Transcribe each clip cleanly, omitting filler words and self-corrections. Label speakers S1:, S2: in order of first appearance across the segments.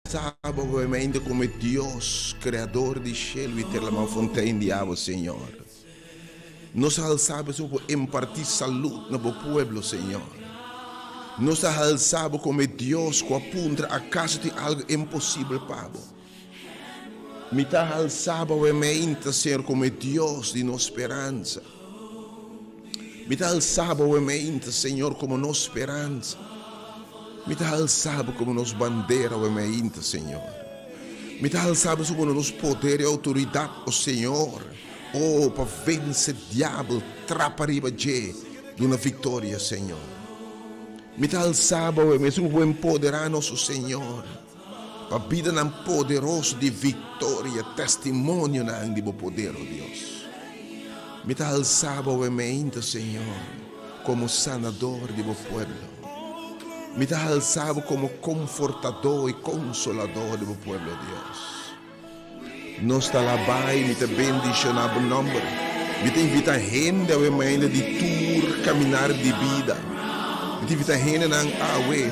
S1: Saba obviamente como e Dios, Creador di shelu y tera laman fontein di awa, Señor. Nos a halsa bo por imparti salud na bo pueblo, Señor. Nos a halsa bo como e Dios cu a puntra acaso tin algo imposibel pa bo. Mi ta halsa bo obviamente, Señor, como e Dios di nos speransa. Mi ta halsa bo obviamente, Señor, como nos speransa. Mi ta halsa bo komo nos bandera awe mainta, Señor. Mi ta halsa bo komo nos poder i outoridat, o Señor, o pa vense diabel, trapa riba dje, duna viktoria, Señor. Mi ta halsa bo awe mesun ku bo empoderá nos, o Señor, pa bidanan poderoso di viktoria, testimonionan di bo poder, o Dios. Mi ta halsa bo awe mainta, Señor, komo sanador di bo pueblo. Mi ta halsa bo komo konfortadó i konsoladó di bo pueblo, Dios. Nos ta alabá i mi ta bendishoná bo nòmber. Mi ta invitá hende awe mainda di tur kaminar di bida. Mi ta invitá hendenan awe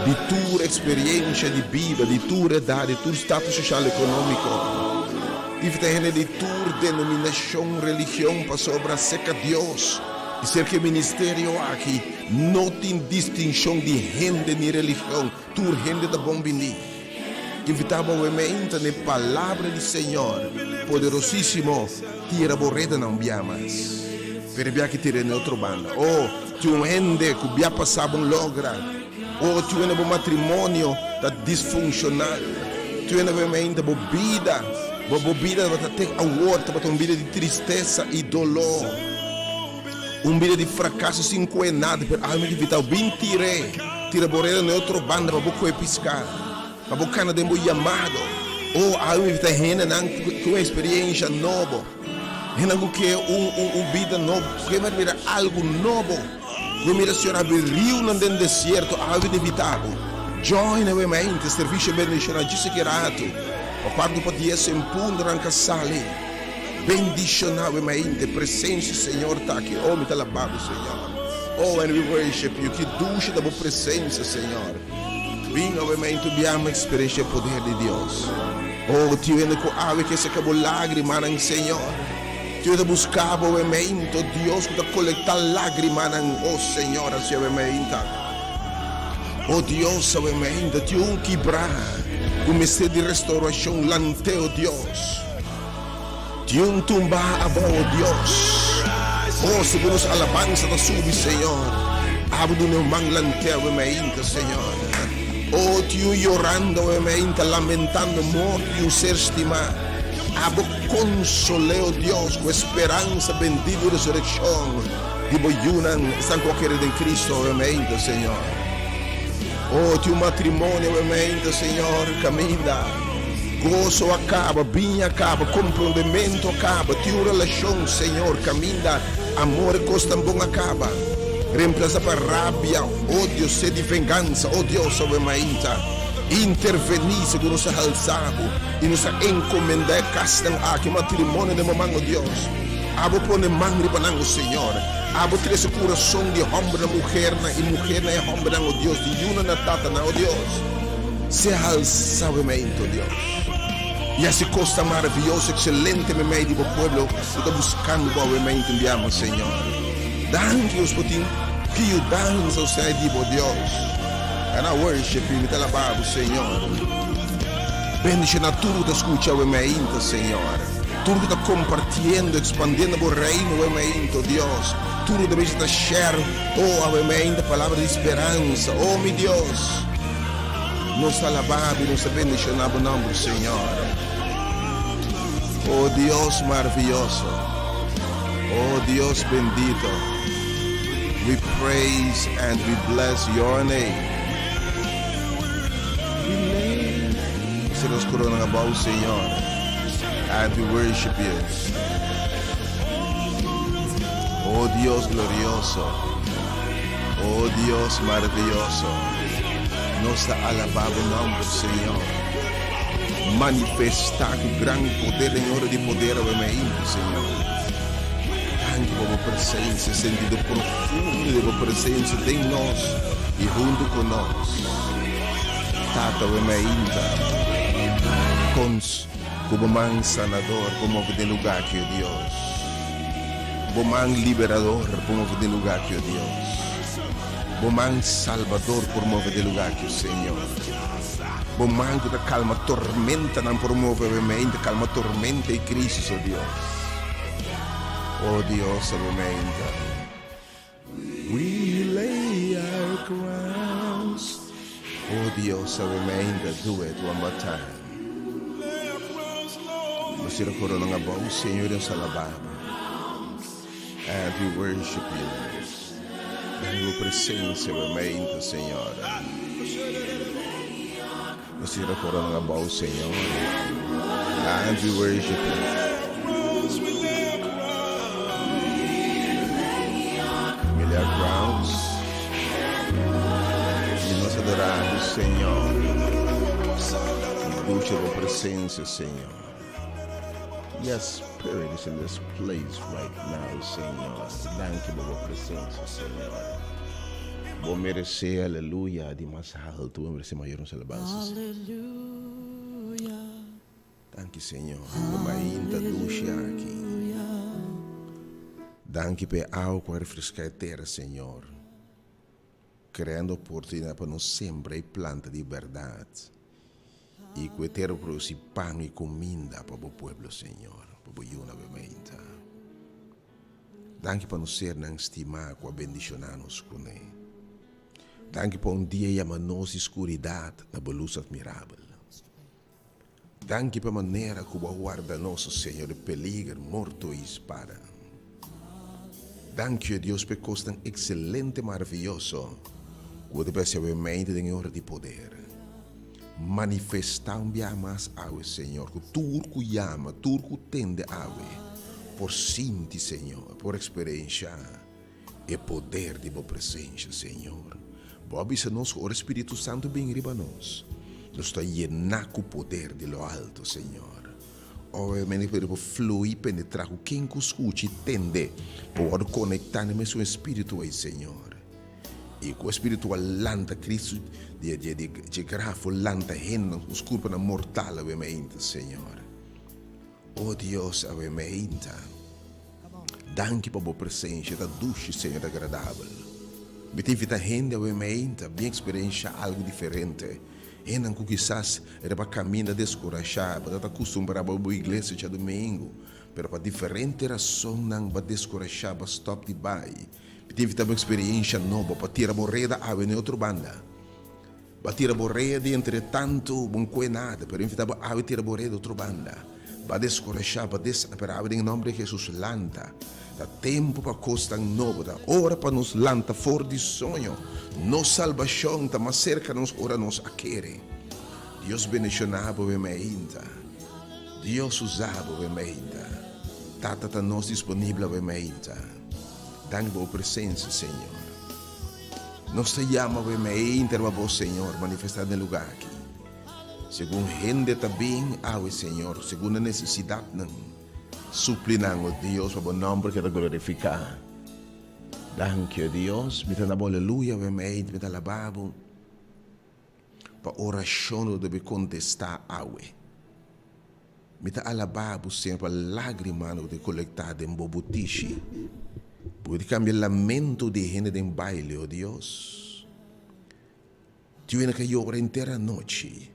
S1: di tur eksperiensha di bida, di tur edat, di tur status soshal ekonómiko. Mi ta invitá hende di tur denominashon, religion, pasobra serka Dios i serka e ministerio aki, No tin distinshon di hende ni religion, tur hende ta bon bini. Invitá bo awe meinta n'e Palabra di Señor poderosísimo, tira bo redanan un bia mas. Pero e bia ki tira n'e otro banda. Oh, tin un hende ku bia pasá bon logra. Oh, tin un hende bo matrimonio ta disfunshonal. Tin un hende awe meinta bo bida, bo bo bida tabata te awor tabata un bida di tristesa i doló. Un bida di frakaso sin koe nada, pero alma di vital bin tir'é, tira bo reda na e otro banda pa bo koe piská, pa bo kana den bo yamado. Oh, alma di vital hendenan ku un eksperiencia nobo, hendenan ku ke un un un bida nobo, ku ke mira algu nobo, ku mira Señor habri riunan den desierto, alma di vital bo join awe mente servisio bendishonal djis aki ratu, pa kuarto pa dies en punto nan ka sali. Bendiciona we mainte presencia Señor ta aki oh mi ta alaba bo Señor oh and we worship you ki dushi ta bo presencia Señor bin awe mainte biama experiencia e poder di Dios oh tin hende cu awe ke seca bo lagrimanan Señor tin hende ta busca bo awe mainte oh Dios cu ta colecta lagrimanan oh Señor haci awe mainta oh Dios awe mainte tin un kibra cu mester di restauracion lante oh Dios. Di un tumba abou, o Dios. O, segun nos alabansa ta subi, Señor. Abo duna un man lant'é awe mainta, Señor. O, tin un yorando awe mainta, lamentando morto di un ser stimá. Abo konsol'é, o Dios, ku e speransa bendito di resurekshon di bo yunan, esnan ku a kere den Cristo awe mainta, Señor. O, tin un matrimonio awe mainta, Señor, kaminda. Goso a kaba, biña a kaba, komprondementu a kaba, tin un relashon, Señor, kaminda amor e kosnan bon a kaba, remplasá pa rabia, odio, sed di vengansa. O Dios, awe mainta, intervení segun nos a halsa Bo i nos a enkomendá e kasnan aki, e matrimonio den Bo man, o Dios. Abo pone man riba nan, o Señor. Abo trese kurason di hòmbernan, muhernan i muhernan e hòmbernan, o Dios, di yunan na tatanan, o Dios. Sea halsá meimei, Dios, i hasi kosnan maravioso, ekselente meimei di bo pueblo ku ta buskando bo awe tin biaha, Señor. Danki nos por tin ki yudansa usted di bo, Dios. And I worship you, mi ta alabá bo, Señor. Bendishoná tur ku ta skucha awe meinta, Señor. Tur ku ta kompartiendo, ekspandiendo bo reino awe meinta, Dios. Tur ku ta bisa ta share, oh, awe meinta palabra di speransa, oh mi Dios. Nos ta alabá bo i nos ta bendishoná bo nòmber, Señor. O Dios maravioso, o Dios bendito, we praise and we bless your name. We lay nos koronan abou, Señor, and we worship you. O Dios glorioso, o Dios maravioso, nos ta alabá bo nòmber, Señor. Manifestá ku gran poder den ora di poder awe mainta, Señor. Danki pa bo presensia, sentido profundo di bo presensia den nos i huntu ku nos. Tata, awe mainta. Cons ku bo man sanador por move den lugá aki, o Dios. Bo man liberador por move den lugá aki, o Dios. Bo man salbador por move den lugá aki, o Señor. Bo man ku ta kalma tormentanan por move awe-mente, kalma tormenta i krisis, o Dios. O Dios, awe-mente. We lay our crowns. Oh Dios, awe-mente, do it one more time. Nos tira koronan abou, Señor, i nos alabá Bo. And we worship You. Den Bo presencia awe-mente, Señor. Nos tira koronan abou, Señor. And we worship You. We lay our crowns. I nos adorá Bo, Señor. Dushi Bo presencia, Señor. Yes, Spirit is in this place right now, Señor. Danki pa Bo presencia, Señor. Bo meresé, aleluya, di mas haltu. Bo meresé mayor nos alabansa, Señor. Danki, Señor, pa mainta dushi aki. Danki pa e awa ku a refreská e tera, Señor, kreando oportunidat pa nos sembra e planta di bèrdat i ku e tera produsí pan i kuminda pa bo pueblo, Señor, pa bo yunan be mainta. Danki pa nos sernan stimá ku a bendishoná nos kuné. Danki pa un dia yama nos di skuridat na bo lus atmirabel. Danki pa manera ku bo a warda nos, o Señor, di peliger, morto i spada. Danki, o Dios, pa e kosnan ekselente maravioso ku bo ta besi awe mente den e ora di poder. Manifestá un biaha mas awe, Señor, ku tur ku yama, tur ku tende awe, por sinti, Señor, por eksperenshá e poder di bo presencia, Señor. Bo a bisa nos cu ora Spiritu Santo bin riba nos, nos ta yena cu poder di lo alto, Señor. Ora e mene poder por flui, penetra cu ken cu scucha y tende, por wordo conecta na e mesun Spiritu ey, Señor. Y cu e Spiritu a lanta Cristo di di di dje graf, lanta hendenan cu curponan mortal awe meinta, Señor. O Dios, awe meinta. Danki pa bo presencia ta dushi Señor ta agradabel. Mi ta invita hende awe meinta bin experiencia algo diferente. Hendenan cu kisas riba caminda descurasha, bo ta ta custumbra bai bo iglesia djadomingo, pero pa diferente rasonnan bo a descurasha, bo a stop di bai. Mi ta invita bo experiencia nobo pa tira bo reda awe na e otro banda. Bo a tira bo reda i entretantu bo no koe nada, pero invitá bo awe tira bo reda otro banda. Bo a deskurashá, bo a des, pero awe den e nòmber di Hesus lanta. Ta tempu pa kosnan nobo, ta ora pa nos lanta for di soño. Nos salbashon ta mas serka nos ora nos a kere. Dios bendishoná bo ben mainta. Dios usa bo ben mainta. Tata ta nos disponibel awe mainta. Danki pa bo presensia, Señor. Nos ta yama bo e meinter pa bo, Señor, manifestá den lugá aki. Segun hende ta bin awe, Señor, segun nan nesesidatnan, supli nan, o Dios, pa bo nòmber keda glorifiká. Danki, o Dios. Mi ta na bo aleluya awe meinter, mi ta alabá bo pa orashon lo debe kontestá awe. Mi ta alabá bo, Señor, pa lágrimanan ku ta kolektá den bo butishi. Bo di kambia lamento di hende den baile, o Dios. Tin hende ka yora henter anochi,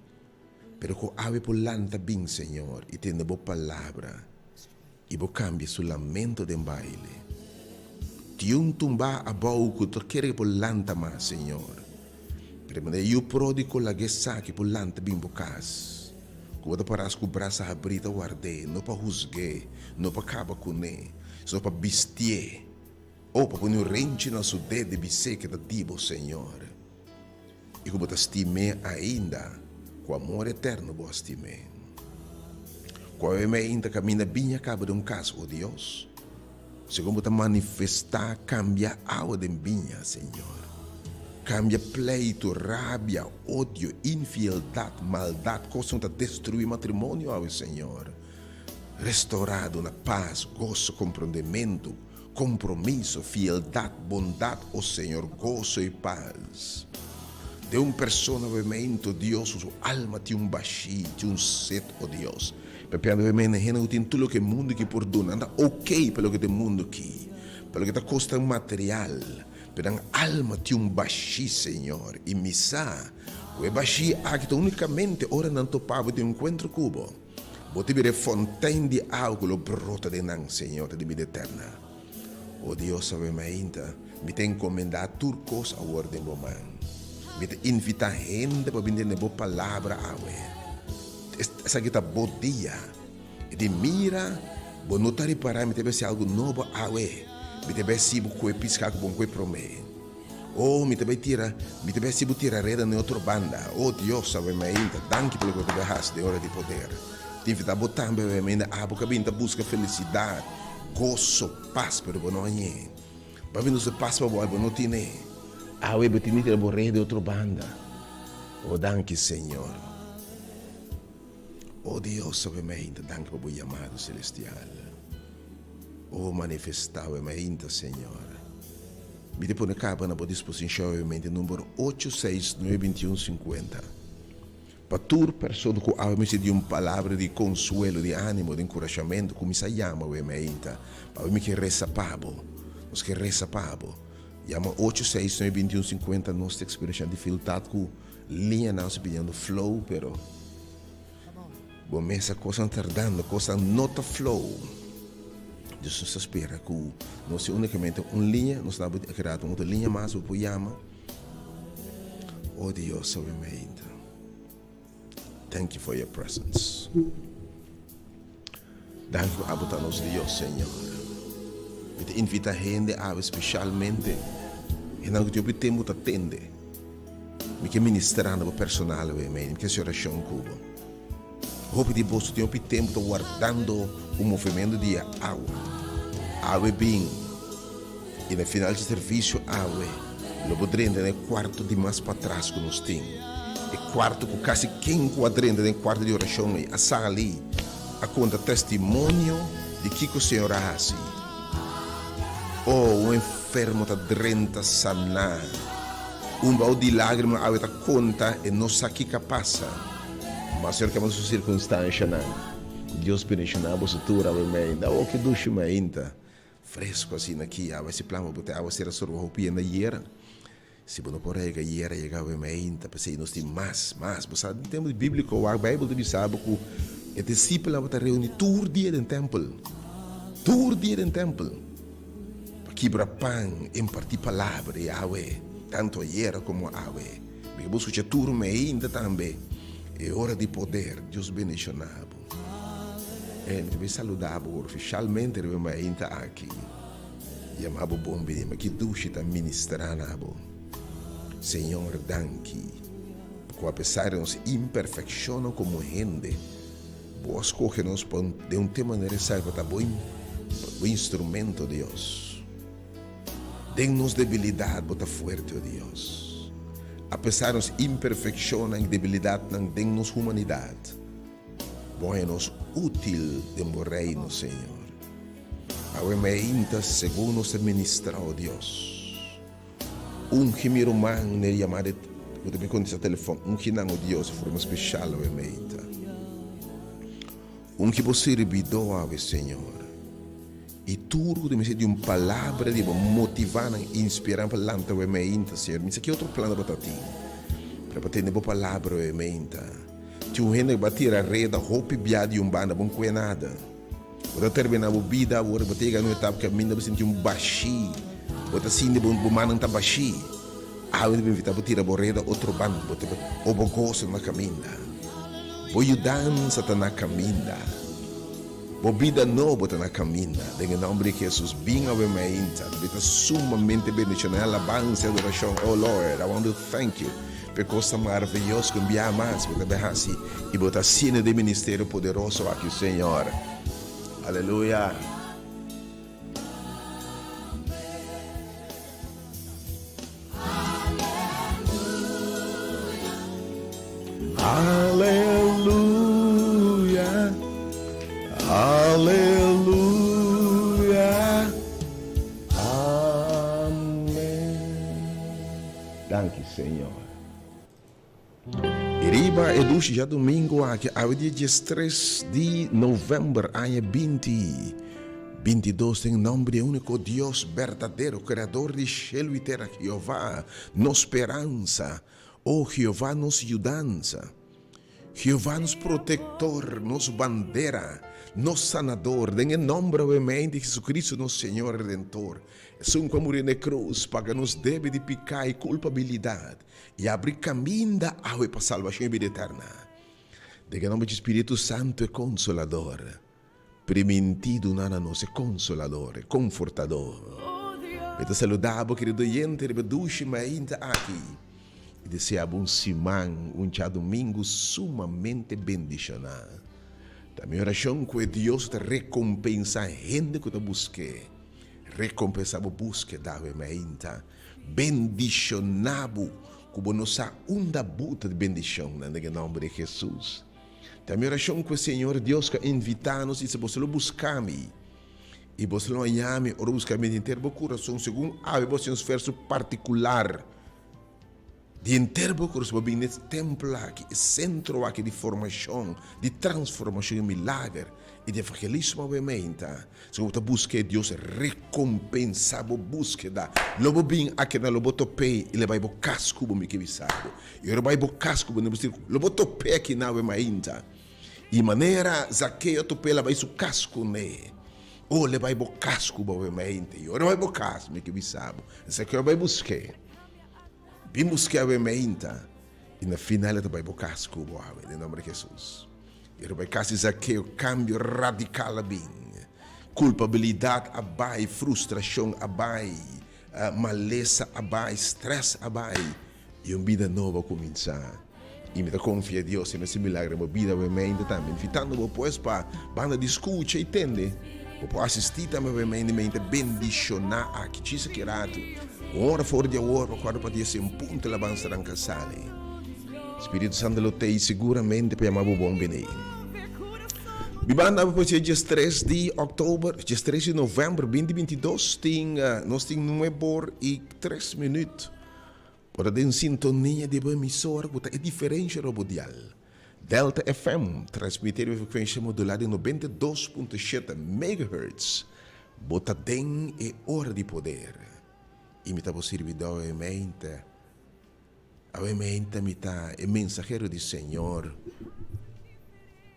S1: pero ku awe por lanta bin, Señor, i tende bo palabra, i bo kambia su lamento den baile. Tin un tumbá abou ku ta kere ku por lanta mas, Señor. Pero manera yu pródigo lag'é sa ki por lanta bin bo kas, ku bo ta pará ku brasa habrí ta ward'é, no pa husg'é, no pa kaba kuné, sino pa bistié, o pa pone un renchi na su ded di bis'é ku e ta di bo, Señor, i ku bo ta stim'é ainda, ku amor eterno bo a stim'é. Ku awe mi ainda kaminda biña kaba den un kas, o Dios, Segun bo ta manifestá, kambia awa den biña, Señor. Kambia pleitu, rabia, odio, infieldat, maldat, kosnan ku ta destruí matrimonio awe, Señor. Restourá, duna pas, goso, komprondementu, kompromiso, fieldat, bondat, o Señor, goso i pas. Den un persona obviamente Dios su alma tin un bashí, tin un set, o Dios. Papiando obviamente hende ku tin tur loke mundu aki por duna, nan ta ok pa loke ta e mundu aki, pa loke ta kosnan material, pero nan alma tin un bashí, Señor, i mi sa ku e bashí aki ta únikamente ora nan topa bo den un enkuentro ku bo. Bo ta bira e fontein di awa ku lo brota den nan, Señor, ta di bida eterna. O Dios, awe mainta mi ta encomendá tur cos awor den bo man. Mi ta invitá hende pa bin tende bo palabra awe. Esaki ta bo dia. I di mira, bo no ta ripará mi ta besi algu nobo awe. Mi ta bai hasi bo koe piská ku bo koe promé. O, mi ta bai tira, mi ta bai hasi bo tira reda na e otro banda. O Dios, awe mainta, danki pa loke bo ta bai hasi den ora di poder. Ta invitá bo tambe awe mainta, abo ku a bin ta buska felisidat, goso, pas, pero bo no hañ'é. Bo a bin usa pas pa bo ay bo no tin'é. Awe bo tin di tira bo reda di otro banda. O danki Señor. O Dios, awe mainta, danki pa bo yamado celestial. O manifestá awe mainta, Señor. Mi ta pone kaba na bo disposishon awe mainta number ocho seis nuebe bintiun sinkuenta. Pa tur persona ku awe mester di un palabra di konsuelo, di ánimo, di enkurashamentu, kuminsá yama awe mainta. Pawe mi ke resa pa bo. Nos ke resa pa bo. Yama ocho seis nuebe bintiun sinkuenta nos ta eksperenshá difikultat ku liñanan su pidiendo flow pero bo mesa kosnan tardando, kosnan no ta flow. Dus nos ta spera ku nos tin únikamente un liña, nos ta keda un otro liña mas bo por yama. Oh Dios, awe mainta. Thank you for your presence. Danki ku abo ta nos Dios, Señor. Mi ta invita hende awe spesialmente hendenan ku tin hopi tempu ta tende. Mi ke ministra na bo personal awe mainta. Mi ke hasi orashon ku bo. Hopi di boso tin hopi tempu ta wardando un movementu di e awa. Awe bin, i na final dje servisio awe lo bo drenta den e kuarto di mas patras ku nos tin, e kuarto ku kasi ken ku a drenta den e kuarto di orashon ei a sali a konta testimonio di kiko Señor a hasi. Oh, un enfermo ta drenta saná. Un bou di lágrima awe ta konta e no sa kiko a pasa. Mas Señor kamba su sirkunstanshanan. Ku Dios bendishoná boso tur awe meinta. Oh, ke dushi meinta. Fresco asina aki. Awe si plan pa bo te awa sera sorba hopi yenda yera. Si bo no por rega yera yega awe meinta. P'esei nos tin mas, mas. Bo sa den tempu bíbliko wak Beibel ta bisa bo ku e disipelnan tabata reuní tur dia den tèmpel. Tur dia den tèmpel. Pa kibra pan, impartí palabra di awe, tantu ayera komo awe. Mi ke bo skucha tur meinta tambe e ora di poder. Dios bendishoná bo. E mi ta bin saludá bo ofishalmente riba e meinta aki. Yama bo bon bini. Ma ki dushi ta ministrá na bo. Señor, danki ku apesar di nos imperfekshonnan komo hende, bo a skohe nos pa den un te manera esaki pa ta bo instrumento, Dios. Den nos debilidat bo ta fuerte, o Dios. Apesar nos imperfekshonnan i debilidatnan den nos humanidat, bo haña nos útil den bo Reino, Señor. Awe meinta segun nos ta ministrá, o Dios. Ungi mi ruman n'e yamada ku ta bin kontestá telefòn. Ungi nan, o Dios, di forma speshal awe meinta. Ungi bo sirbidó awe, Señor. I tur ku ta mester di un palabra di bo motivá nan, inspirá nan pa lanta awe meinta, Señor. Mi sa ki otro plan bo ta tin, pero pa tende bo palabra awe meinta. Tin un hende ku bo a tira reda hopi bia di un banda, bo no kohe nada. Bo ta terminá bo bida awor, bo ta yega na un etapa kaminda bo sinti un bashí, bo ta sinti bo mannan ta bashí. Awe ta invitá bo tira bo reda otro banda, bo ta o bo goso na kaminda. Bo yudansa ta na kaminda. Bo bida nobo ta na kaminda. Den e nomber di Jesus, bin awe mainta. Mi ta sumamente bendiciona. Alabansa y adoracion. Oh Lord, I want to thank you p'e cosnan maravilloso cu un biaha mas bo ta bay haci y bo ta haciendo den ministerio poderoso aki, Señor. Aleluya. Aleluya, aleluya, amen. Danki Señor. I riba e dushi djadumingu aki, awe dia diestres di novèmber aña binti 22, den nòmber di e úniko Dios berdadero, Kreador di shelu i tera, Jehová, nos speransa, o Jehová, nos yudansa. Jehová nos protektor, nos bandera, nos sanador, den e nòmber awemein di Jesucristo nos Señor Redentor, esun ku a muri na e krus, paga nos debe di piká i kulpabilidat, i abri kaminda awe pa salbashon i bida eterna. Den e nòmber di Spiritu Santu e Konsolador, primintí duna na nos e Konsolador, e Konfortador. Mi ta saludá bo, kerido oyente, riba e dushi mainta aki i deseá bo un siman, un djadumingu sumamente bendishoná. Ta mi orashon ku e Dios ta rekompensá hende ku ta busk'é. Rekompensá bo búskeda awe mainta. Bendishoná bo ku bo no sa unda bo ta di bendishonnan den e nòmber di Hesus. Ta mi orashon ku e Señor Dios ku a invitá nos i bisa boso lo buska mi i boso lo haña mi ora buska mi di henter bo kurason segun awe bo hasi un sferso partikular di henter bo kurason pa bini na e templo aki, e sentro aki di formashon, di transformashon i milager i di evangelismo awe meinta. Si bo ta buska e Dios rekompensa bo buskeda. Lo bo bin akina lo bo top'é i lo bai bo kas ku bo mi ke bisa bo. I ora bai bo kas ku bo no lo bo top'é akina awe mainta. I manera Zakeo top'é la bai su kas kuné. O lo bai bo kas ku bo awe mainta. I ora bai bo kas mi ke bisa bo. Zakeo bai busk'é. Bin busk'é awe mainta. I na final e ta bai bo kas ku bo awe den nomber di Hesus. I ora bai kas di Zakeo kambio radikal a bin. Kulpabilidat a bai, frustrashon a bai, malesa a bai, strès a bai i un bida nobo a kuminsá. I mi ta konfia Dios den ese milagro den bo bida awe mainta tambe. Invitando bo pues pa banda di skucha i tende. Bo por asistí tambe awe mainta mainta bendishoná aki djis aki ratu. Un ora for di awor pa kuarto pa dies en punto labansa nan ka sali. Spiritu Santo lo tei seguramente pa yama bo bon bini. Mi banda pues e 13 di oktober, 13 di november 2022 tin nos tin nuebor i tres minuut. Bo ta den sintonia di bo emisora ku ta e diferensha riba bo dial. Delta FM, transmiti riba e frekuensha modulá di 92.7 megahertz. Bo ta den e ora di poder. I mi ta bo sirbidó awe mente. Awe mente mi ta e mensahero di Señor,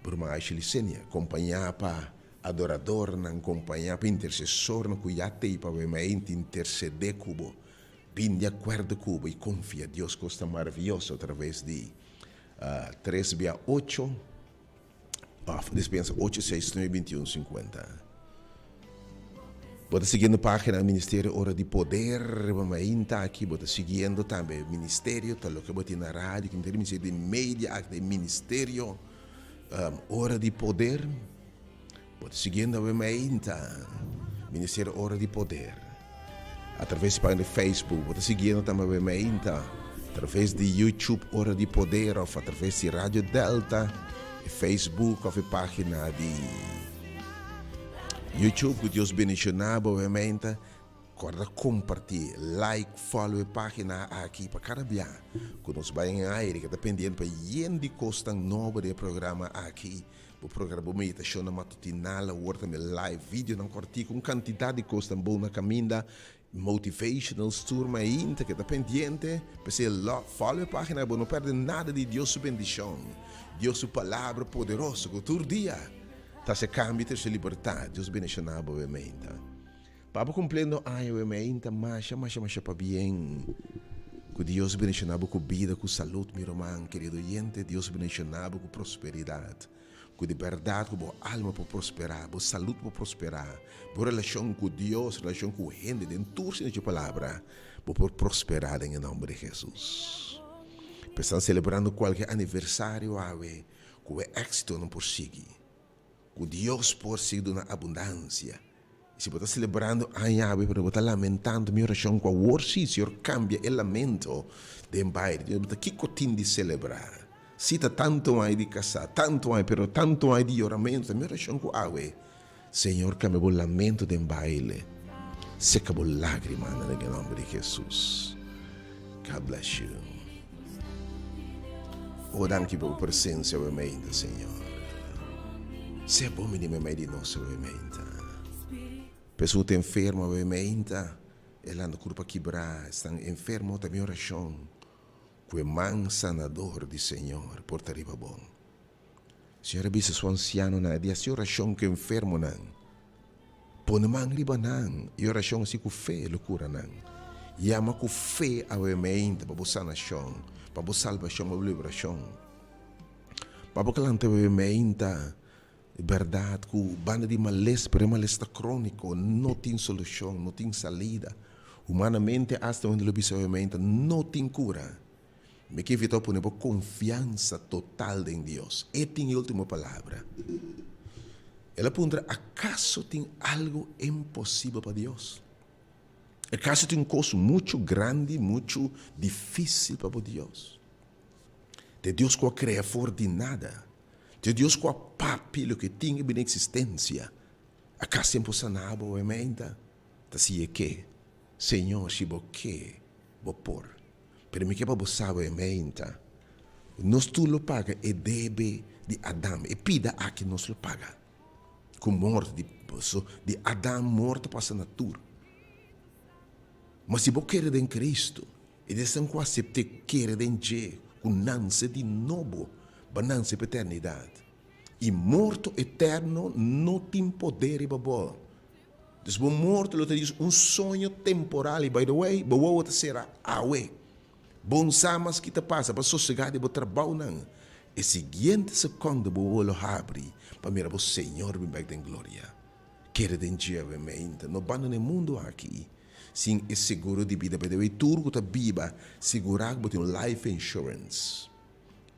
S1: Bruma Aisha Licenia, kompañá pa adoradornan, kompañá pa intersesornan ku ya t'ei pa awe mente intersedé ku bo. Bin di akuerdo ku bo i konfia Dios kos tan maravioso atraves di tres bia ocho òf despensa ocho seis nuebe bintiun sinkuenta. Bo ta siguiendo página Ministerio Ora di Poder riba mainta aki bo ta siguiendo tambe ministerio ta loke bo tin na radio ki ministerio di media aki ta e ministerio Ora di Poder. Bo ta siguiendo awe mainta Ministerio Ora di Poder atraves di pagina di Facebook. Bo ta siguiendo tambe awe mainta atraves di YouTube Ora di Poder of atraves di Radio Delta, e Facebook of e pagina di YouTube. Ku Dios bendiciona bo awe mainta. Corda comparti, like, follow e pagina aki pa cada bia cu nos bay en aire keda pendiente pa yen di cosnan nobo den e programa aki. Bo programa bo meditashonnan matutinal awor tambe live videonan kòrtiku un kantidat di kosnan bon na kaminda motivational tur mainta keda pendiente p'esei lo follow e pagina bo no pèrdè nada di Dios su bendishon Dios su palabra poderoso ku tur dia ta hasi kambio i trese libertat Dios bendishona bo mainta. Pa bo cumpliendo aña we meinta masha masha masha pabien cu Dios bendiciona bo cu bida cu salud mi ruman querido oyente Dios bendiciona bo cu prosperidad cu di berdad cu bo alma por prospera bo salud por prospera bo relacion cu Dios relacion cu hende den tur sentido di palabra bo por prospera den e nomber di Jesus Esnan celebrando cualkier aniversario awe cu e exitonan por sigui. Ku Dios por sigui duna abundansia. I si bo ta selebrando aña awe pero bo ta lamentando, mi orashon ku awor si Señor kambia e lamento den baile. Dios bo ta kiko tin di selebrá? Si ta tantu aña di kasá, tantu aña pero tantu aña di yoramentu, ta mi orashon ku awe Señor kambia bo lamento den baile, seka bo lágrimanan den e nòmber di Jesus. God bless you. O danki pa bo presencia awe meinta, Señor. Sea bo mini meimei di nos awe meinta. Pa esun ku ta enfermo awe meinta, e lanta kurpa kibrá, esnan enfermo ta mi orashon ku e man sanador di Señor por ta riba bo. Señor a bisa su ansianonan, e di hasi orashon ku enfermonan. Pone man riba nan, i orashon hasi ku fe lo kura nan. Yama ku fe awe meinta pa bo sanashon, pa bo salbashon, pa bo liberashon. Pa bo kalanta awe meinta, e bèrdat ku banda di males, pero e males ta króniko, no tin solushon, no tin salida. Humanamente asta un hende lo bisa awe meinta, no tin kura. Mi ke invitá bo pone bo konfiansa total den Dios. E tin e último palabra. El a puntra, Akaso tin algu imposibel pa Dios? Akaso tin un kos muchu grandi, muchu difísil pa bo Dios? Ta e Dios ku a krea for di nada. Ta e Dios ku a papia loke tin i bini eksistensia. Akaso e por sana bo awementa? Ta si e ke. Señor, si bo ke, bo por. Pero mi ke pa bo sa bo e meinta. Nos tur lo paga e debe di Adam. E pida aki nos lo paga. Ku morto di so di Adam morto pasa na tur. Ma si bo kere den Cristo, i di esnan ku asept'é kere den dje, ku nanse di nobo, bo a nanse pa eternidat. I morto eterno no tin poder riba bo. Dus bo morto lo ta djis un soño temporal y by the way bo wowo ta sera awe. Bon sa mas ki ta pasa pa sosega di bo trabounan. E siguiente secondo bo wowo lo habri pa mira bo Señor bin bek den gloria. Kere den dje awe meinta. No bandona e mundo aki sin e seguro di bida. By the way tur ku ta biba sigura ku bo tin un life insurance.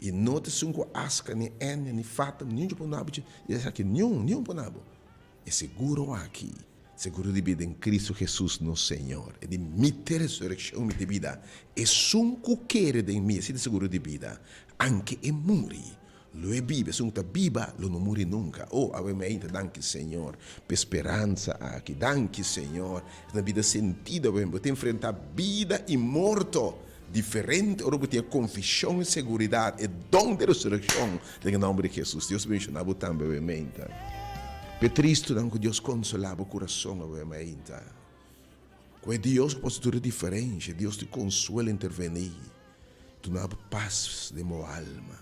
S1: Y no ta esun ku aska ni enia ni fatam niun dje por nabo dje esaki niun niun por nabo. E seguro aki, seguro di bida den Cristo Jesus nos Señor, e di mi te resureccion, mi te bida. Esun cu kere den mi, esi ta seguro di bida, anke e muri, lo e biba, esun cu ta biba, lo no muri nunca. Oh, awe mi ainda danki Señor p'e speransa aki. Danki Señor, es na bida sentido awe mi. Bo ta enfrenta bida y morto diferente ora bo tin e conviccion y seguridad, e don di resureccion den e nomber di Jesus. Dios bendiciona bo tambe awe meinta. P'e tristunan cu Dios consola bo curason awe meinta. Cu e Dios cu por haci tur e diferencia, Dios di consuelo interveni, duna bo pas den bo alma.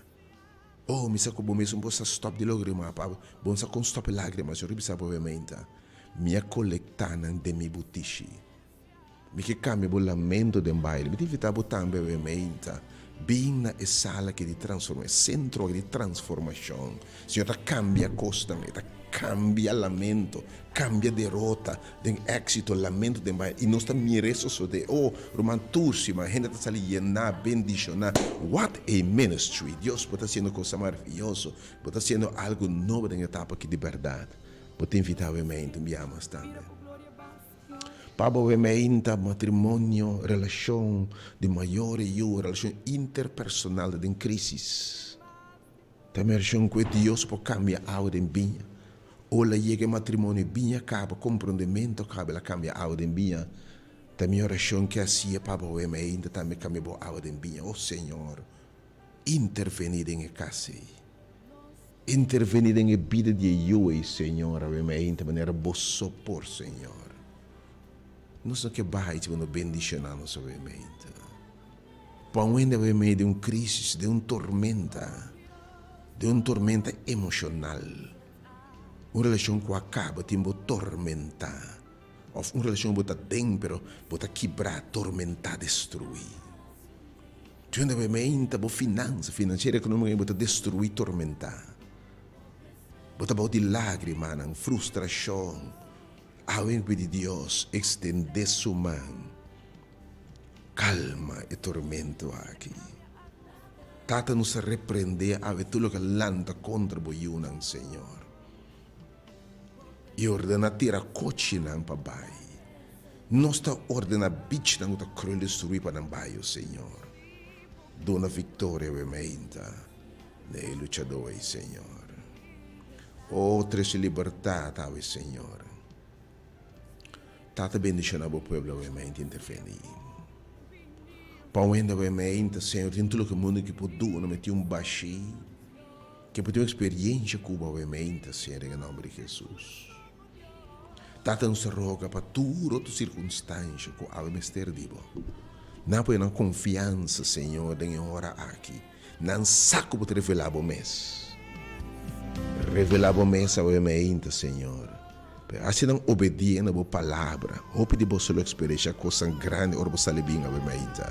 S1: Oh, mi sa cu bo mesun bo sa stop di logrima, pa bo no sa con stop e lagrima, Señor bisa bo awe meinta, Mi a colecta nan den mi butishi. Mi ke kambia bo lamento den baile. Mi ta invitá bo tambe awe meinta. Bin na e sala aki di transforma, e sentro aki di transformashon. Señor ta kambia kosnan. E ta kambia lamento, kambia derota den éksito, lamento den baile. I nos ta mira e sosodé. Oh, ruman, tur siman hende ta sali yená, bendishoná. What a ministry! Dios, bo ta hasiendo kosnan maravioso. Bo ta hasiendo algu nobo den e etapa aki di bèrdat. Bo ta invitá awe meinta un biaha mas tambe. Pa bo wemeinta, matrimonio, relashon di mayor i yu, relashon interpersonal ta den krísis. Ta mershon ku e Dios por kambia awa den biña. Ola yega e matrimonio biña kaba, komprondementu kaba, el a kambia awa den biña. Ta mi orashon ke hasia pa bo wemeinta tambe kambia bo awa den biña. O Señor, intervení den e kas ei. Intervení den e bida di e yu ei, Señor, awe meinta manera Bo so por, Señor. Nos no ke bai si Bo no bendishoná nos awe meinta. Pon hende awe mei den un crisis, den un tormenta, den un tormenta emoshonal, un relashon ku a kaba tin bo tormentá, òf un relashon ku bo ta den pero bo ta kibrá, tormentá, destruí. Djunda bo e meinta bo finansa, finansiero ekonómiko bo ta destruí, tormentá. Bo ta bou di lágrimanan, frustrashon. Awe mi pidi Dios ekstendé su man, kalma e tormento aki. Tata nos ta reprendé awe tur loke a lanta kontra bo yunan, Señor. I ordená tira kochinan pa bai. Nos ta ordená bichnan ku ta kruel destruí pa nan bai, o Señor. Duna viktoria awe meinta na e luchadó ei, Señor. O trese libertat awe, Señor. Tata bendishoná bo pueblo awe meinta intervení. Pa un hende awe meinta, Señor, tin tur loke mundu ki por duna, mi tin un bashí, ke por tin un experiencia ku bo awe meinta, Señor, den e nomber di Jesus. Tata, nos ta roga pa tur otro circunstancia ku awe mester di bo. Nan pone nan confiansa, Señor, den e ora aki. Nan sa ku bo ta revelá bo mes. Revelá bo mes awe meinta, Señor. Pero hasi nan obedie na bo palabra. Hopi di boso lo eksperenshá kosnan grandi ora bo sali bin awe mainta.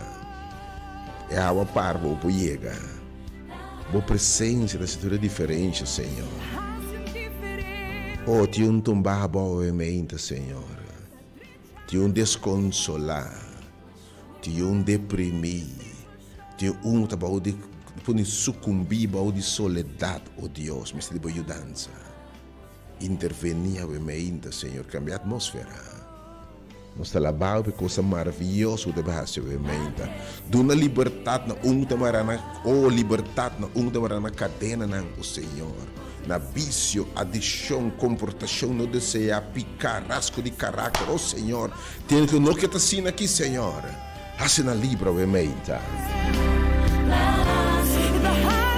S1: E awa par bo por yega. Bo presensia ta hasi tur e diferensha, Señor. Oh, tin un tumbá abou awe mainta, Señor. Tin un deskonsolá. Tin un deprimí. Tin un ku ta bou di pone sukumbí bou di soledat. Oh Dios, mester di bo yudansa. Intervení awe meinta, Señor, cambia atmósfera. Nos ta alabao p'e cosa maraviyoso cu ta bay haci awe meinta. Duna libertad na un cu ta mara na, oh, libertad na un cu ta mara na cadenanan, oh Señor, na vicio, adiccion, comportacion no desea, pica, rasgo di caracter, oh Señor, tin cu no ke ta asina aki, Señor. Haci nan libre awe meinta.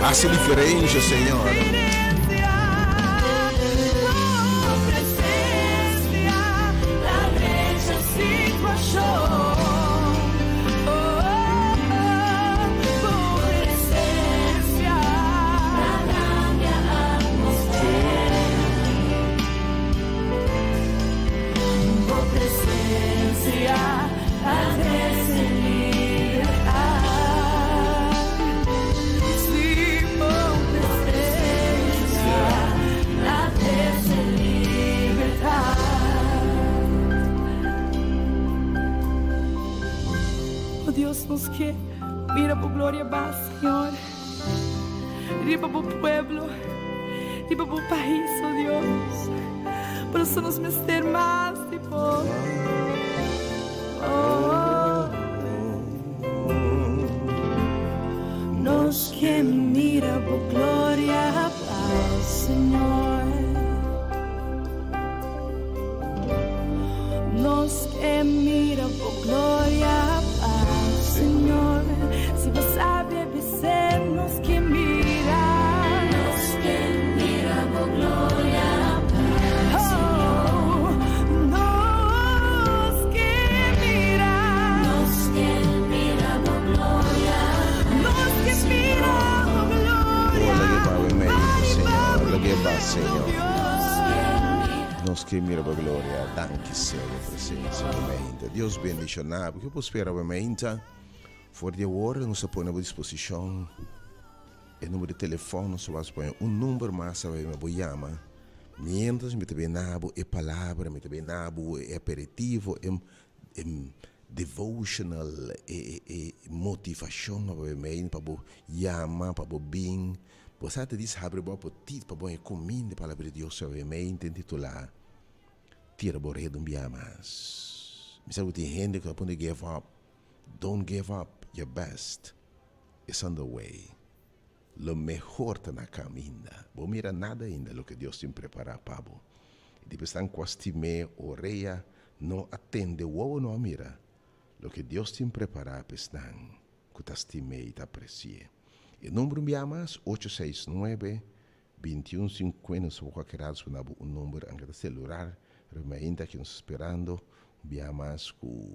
S1: Haci diferencia, Señor.
S2: O Dios, nos ke mira bo gloria bas, Señor, riba bo pueblo, riba bo pais, o Dios. Por eso nos mester mas di bo. Nos ke mira bo gloria pas, Señor. Nos ke mira bo gloria pas, Señor. Si bo sabi bis'é, nos ke mira. Nos ke mira bo gloria pas, Señor. Nos ke mira. Nos ke mira bo gloria Nos ke mira bo gloria.
S1: Oh, lag'é ba awe medio, Señor. Lag'é ba, Señor. Nos ke mira bo gloria. Danki, Señor, bo presencia awe meinta. Dios bendiciona bo. Ke bo spera awe meinta? For di awor nos ta pone bo disposicion e number di telefon, nos ta wak pone un number mas awe mi bo yama mientras mi ta bina bo e palabra, mi ta bina bo e aperitivo, e e devotional, e e motivacion awe mei pa bo yama, pa bo bin. Bo sa ta dis habri bo apetit pa bo e cuminda e palabra di Dios awe mei ta intitula Tira bo red un bia mas. Mi sa ku tin hende ku ta pone give up. Don't give up, your best is on the way. Lo mehor ta na caminda. Bo mira nada ainda loke Dios tin prepara pa bo. I di esnan cu a stim'é orea no a tende, wowo no a mira loke Dios tin prepara pa esnan cu ta stim'é i ta apreci'é. E number un bia mas, ocho seis nuebe, 21 cincuenta, so bo cu a keda duna bo un number anke ta celular, pero mi ainda aki nos sperando un bia mas cu.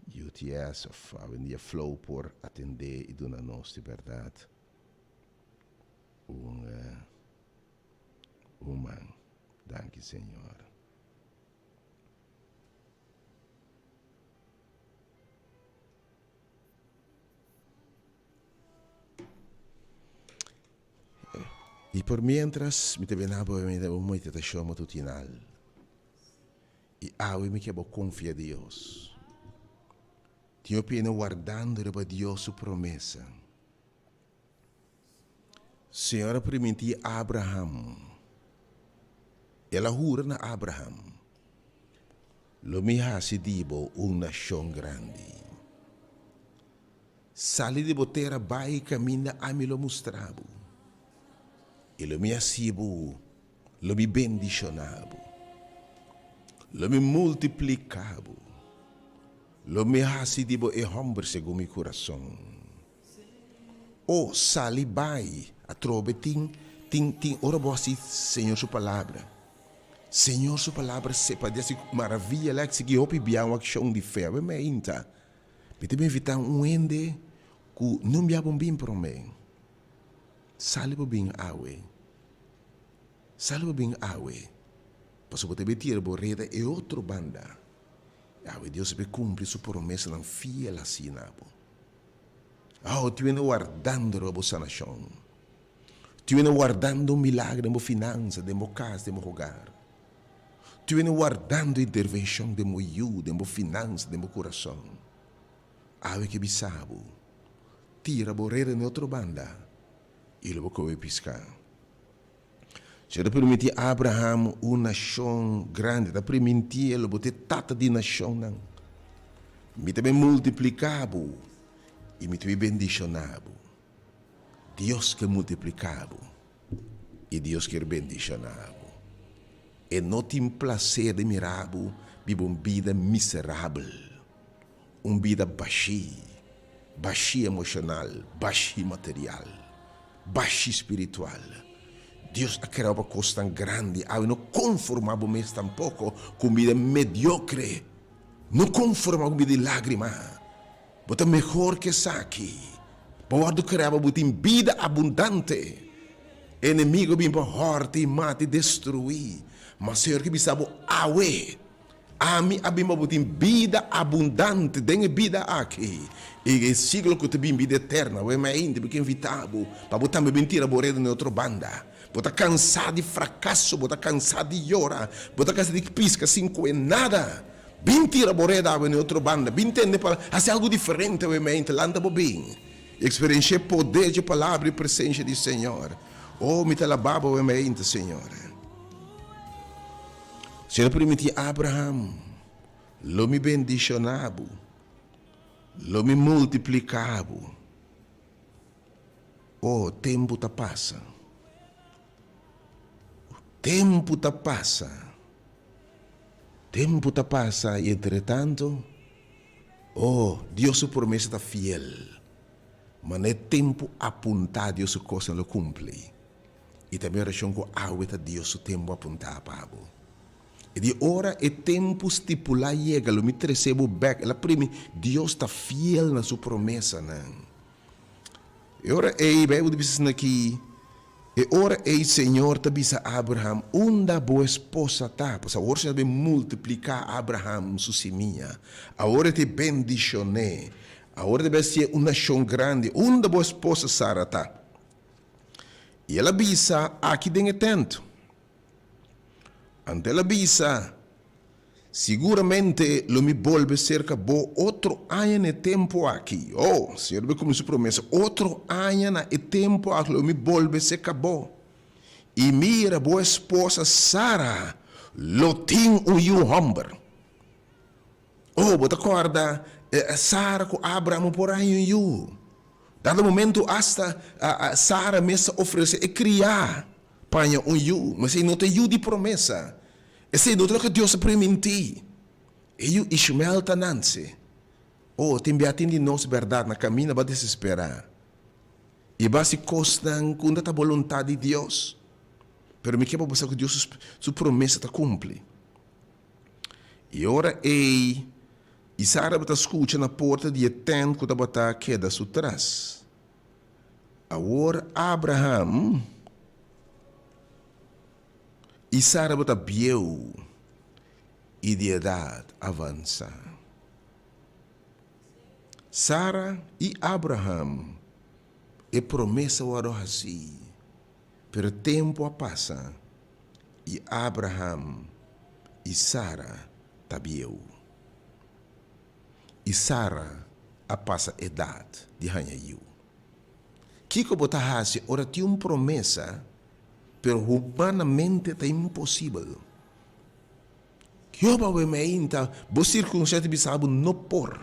S1: UTS of awendia Flow por atendé i duna nos di bèrdat un un man. Danki Señor. I por mientras mi ta bina bo mi ta un meditashon matutinal. I awe mi ke bo konfia Dios. Tin hopi hende wardando riba Dios su promesa. Señor a primintí Abraham, El a hura na Abraham, Lo mi hasi di bo un nashon grandi. Sali di bo tera bai kaminda ami lo mustra bo, i lo mi hasi bo Lo mi bendishoná bo. Lo mi multipliká bo. Lo mi hasi di bo e hòmber segun mi kurason. O, sali bai, atrobe tin, tin, tin ora bo hasi Señor su palabra. Señor su palabra sepa di hasi maravilla lek sigui hopi bia un akshon di fe. Awe meinta, mi ta invitá un hende ku no bia bon bin promé. Sali bo bin awe. Sali bo bin awe, pasobra bo ta bin tira bo reda e otro banda. Awe Dios a bin kumpli su promesanan fiel hasi na bo. Oh, tin hende wardando riba bo sanashon. Tin hende wardando un milagro den bo finansa, den bo kas, den bo hogar. Tin hende wardando intervenshon den bo yu, den bo finansa, den bo kurason. Awe ke bisa bo, tira bo reda na e otro banda i lo bo kohe piska. Señor ta permití Abraham un nashon grandi, ta primintí el, Bo ta e tata di nashonnan. Mi ta bin multipliká bo i mi ta bin bendishoná bo. Dios ke multipliká bo i Dios kier bendishoná bo. E no tin plaser di mira bo biba un bida miserabel, un bida bashí, bashí emoshonal, bashí material. Bashi spiritual. Dios a krea bo pa kosnan grandi. Awe no konformá bo mes tampoko ku un bida mediokre. No konformá ku un bida di lágrima. Bo ta mehor ku esaki. Bo wòrdu krea pa bo tin bida abundante. Enemigo a bin pa hòrta i mata i destruí. Ma Señor ke bisa bo awe. Ami a bin pa bo tin bida abundante den e bida aki i e siglo ku ta bin, bida eterna. Wei mi ainda mi ke invitá bo pa bo tambe bin tira bo reda na e otro banda. Bo ta kansá di frakaso, bo ta kansá di yora, bo ta kansá di piska sin koe nada. Bin tira bo reda awe na e otro banda. Bin tende pa hasi algu diferente awe mi ainda. Lanta bo bin i eksperenshia e poder dje palabra i presensia di Señor. Oh, mi ta alabá bo awe mi ainda, Señor. Señor a primintí Abraham, Lo mi bendishoná bo, lo mi multipliká bo. Oh, tempu ta pasa. Tempu ta pasa. Tempu ta pasa i entretantu, oh, Dios su promesa ta fiel. Ma na e tempu apuntá Dios su kosnan lo kumpli. I ta mi orashon ku awe ta Dios su tempu apuntá pa bo. I di ora e tempu stipulá yega, lo mi trese bo bèk. El a primi, Dios ta fiel na su promesanan. E ora ei, Beibel ta bisa asin'akí, E ora ei Señor ta bisa Abraham, Unda bo esposa ta? Pasobra awor Señor ta bin multipliká Abraham su simia. Awor e ta bendishon'é. Awor e ta bin hasié un nashon grandi. Unda bo esposa Sara ta? I el a bisa, Aki den e tent. Anto el a bisa, Siguramente lo mi bolbe serka bo otro aña na e tempu aki. Oh, Señor a kumpli su promesa. Otro aña na e tempu aki lo mi bolbe serka bo. I mira, bo esposa Sara lo tin un yu hòmber. Oh, bo ta kòrda Sara ku Abraham por a haña un yu? Dado momento asta Sara mes a ofresé e kriá pa haña un yu, ma esei no ta e yu di promesa. Esei no ta loke Dios a primintí. E yu Ishmael ta nanse. Oh, tin bia tin di nos bèrdat na kaminda bo a desesperá i bo a hasi kosnan ku no ta boluntat di Dios. Pero mi ke pa bo sa ku Dios su promesa ta kumpli. I ora ei, Isaac tabata skucha na porta di e tènt ku tabata keda su tras. Awor Abraham i Sara tabata bieu i di edat avansá. Sara i Abraham, e promesa wòrdu hasí, pero tempu a pasa. I Abraham i Sara ta bieu. I Sara a pasa edat di haña yu. Kiko bo ta hasi ora tin un promesa pero humanamente ta imposibel? Jehová awe meinta bo sirkunstansia ta bisa bo no por.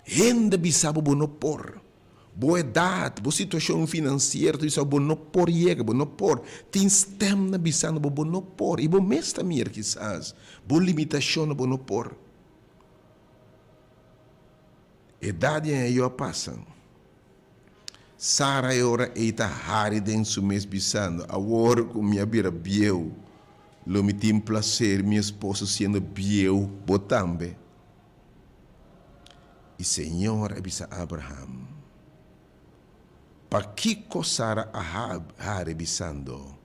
S1: Hende bisa bo bo no por. Bo edat, bo situashon finansiero ta bisa bo no por yega, bo no por. Tin stèmnan bisando bo bo no por i bo mes ta mira kisas bo limitashonnan bo no por. Edat di aña yu a pasa. Sara e ora ei ta hari den su mes bisando, Awor ku mi a bira bieu, lo mi tin plaser mi esposo siendo bieu, bo tambe. I Señor a bisa Abraham, Pakiko Sara a hari bisando,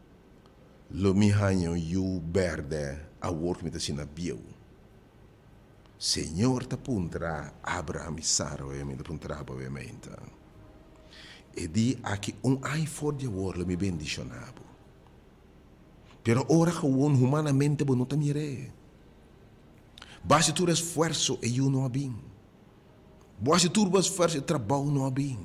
S1: Lo mi haña un yu bèrdè awor ku mi ta asina bieu? Señor ta puntra Abraham i Sara obviamente, ta puntra bo obviamente. E di aki un aña for di awor lo mi bendiciona bo. Pero ora gewoon humanamente bo no ta mir'é. Bo haci tur esfuerso e yu no a bin. Bo haci tur bo esfuerso e trabou no a bin.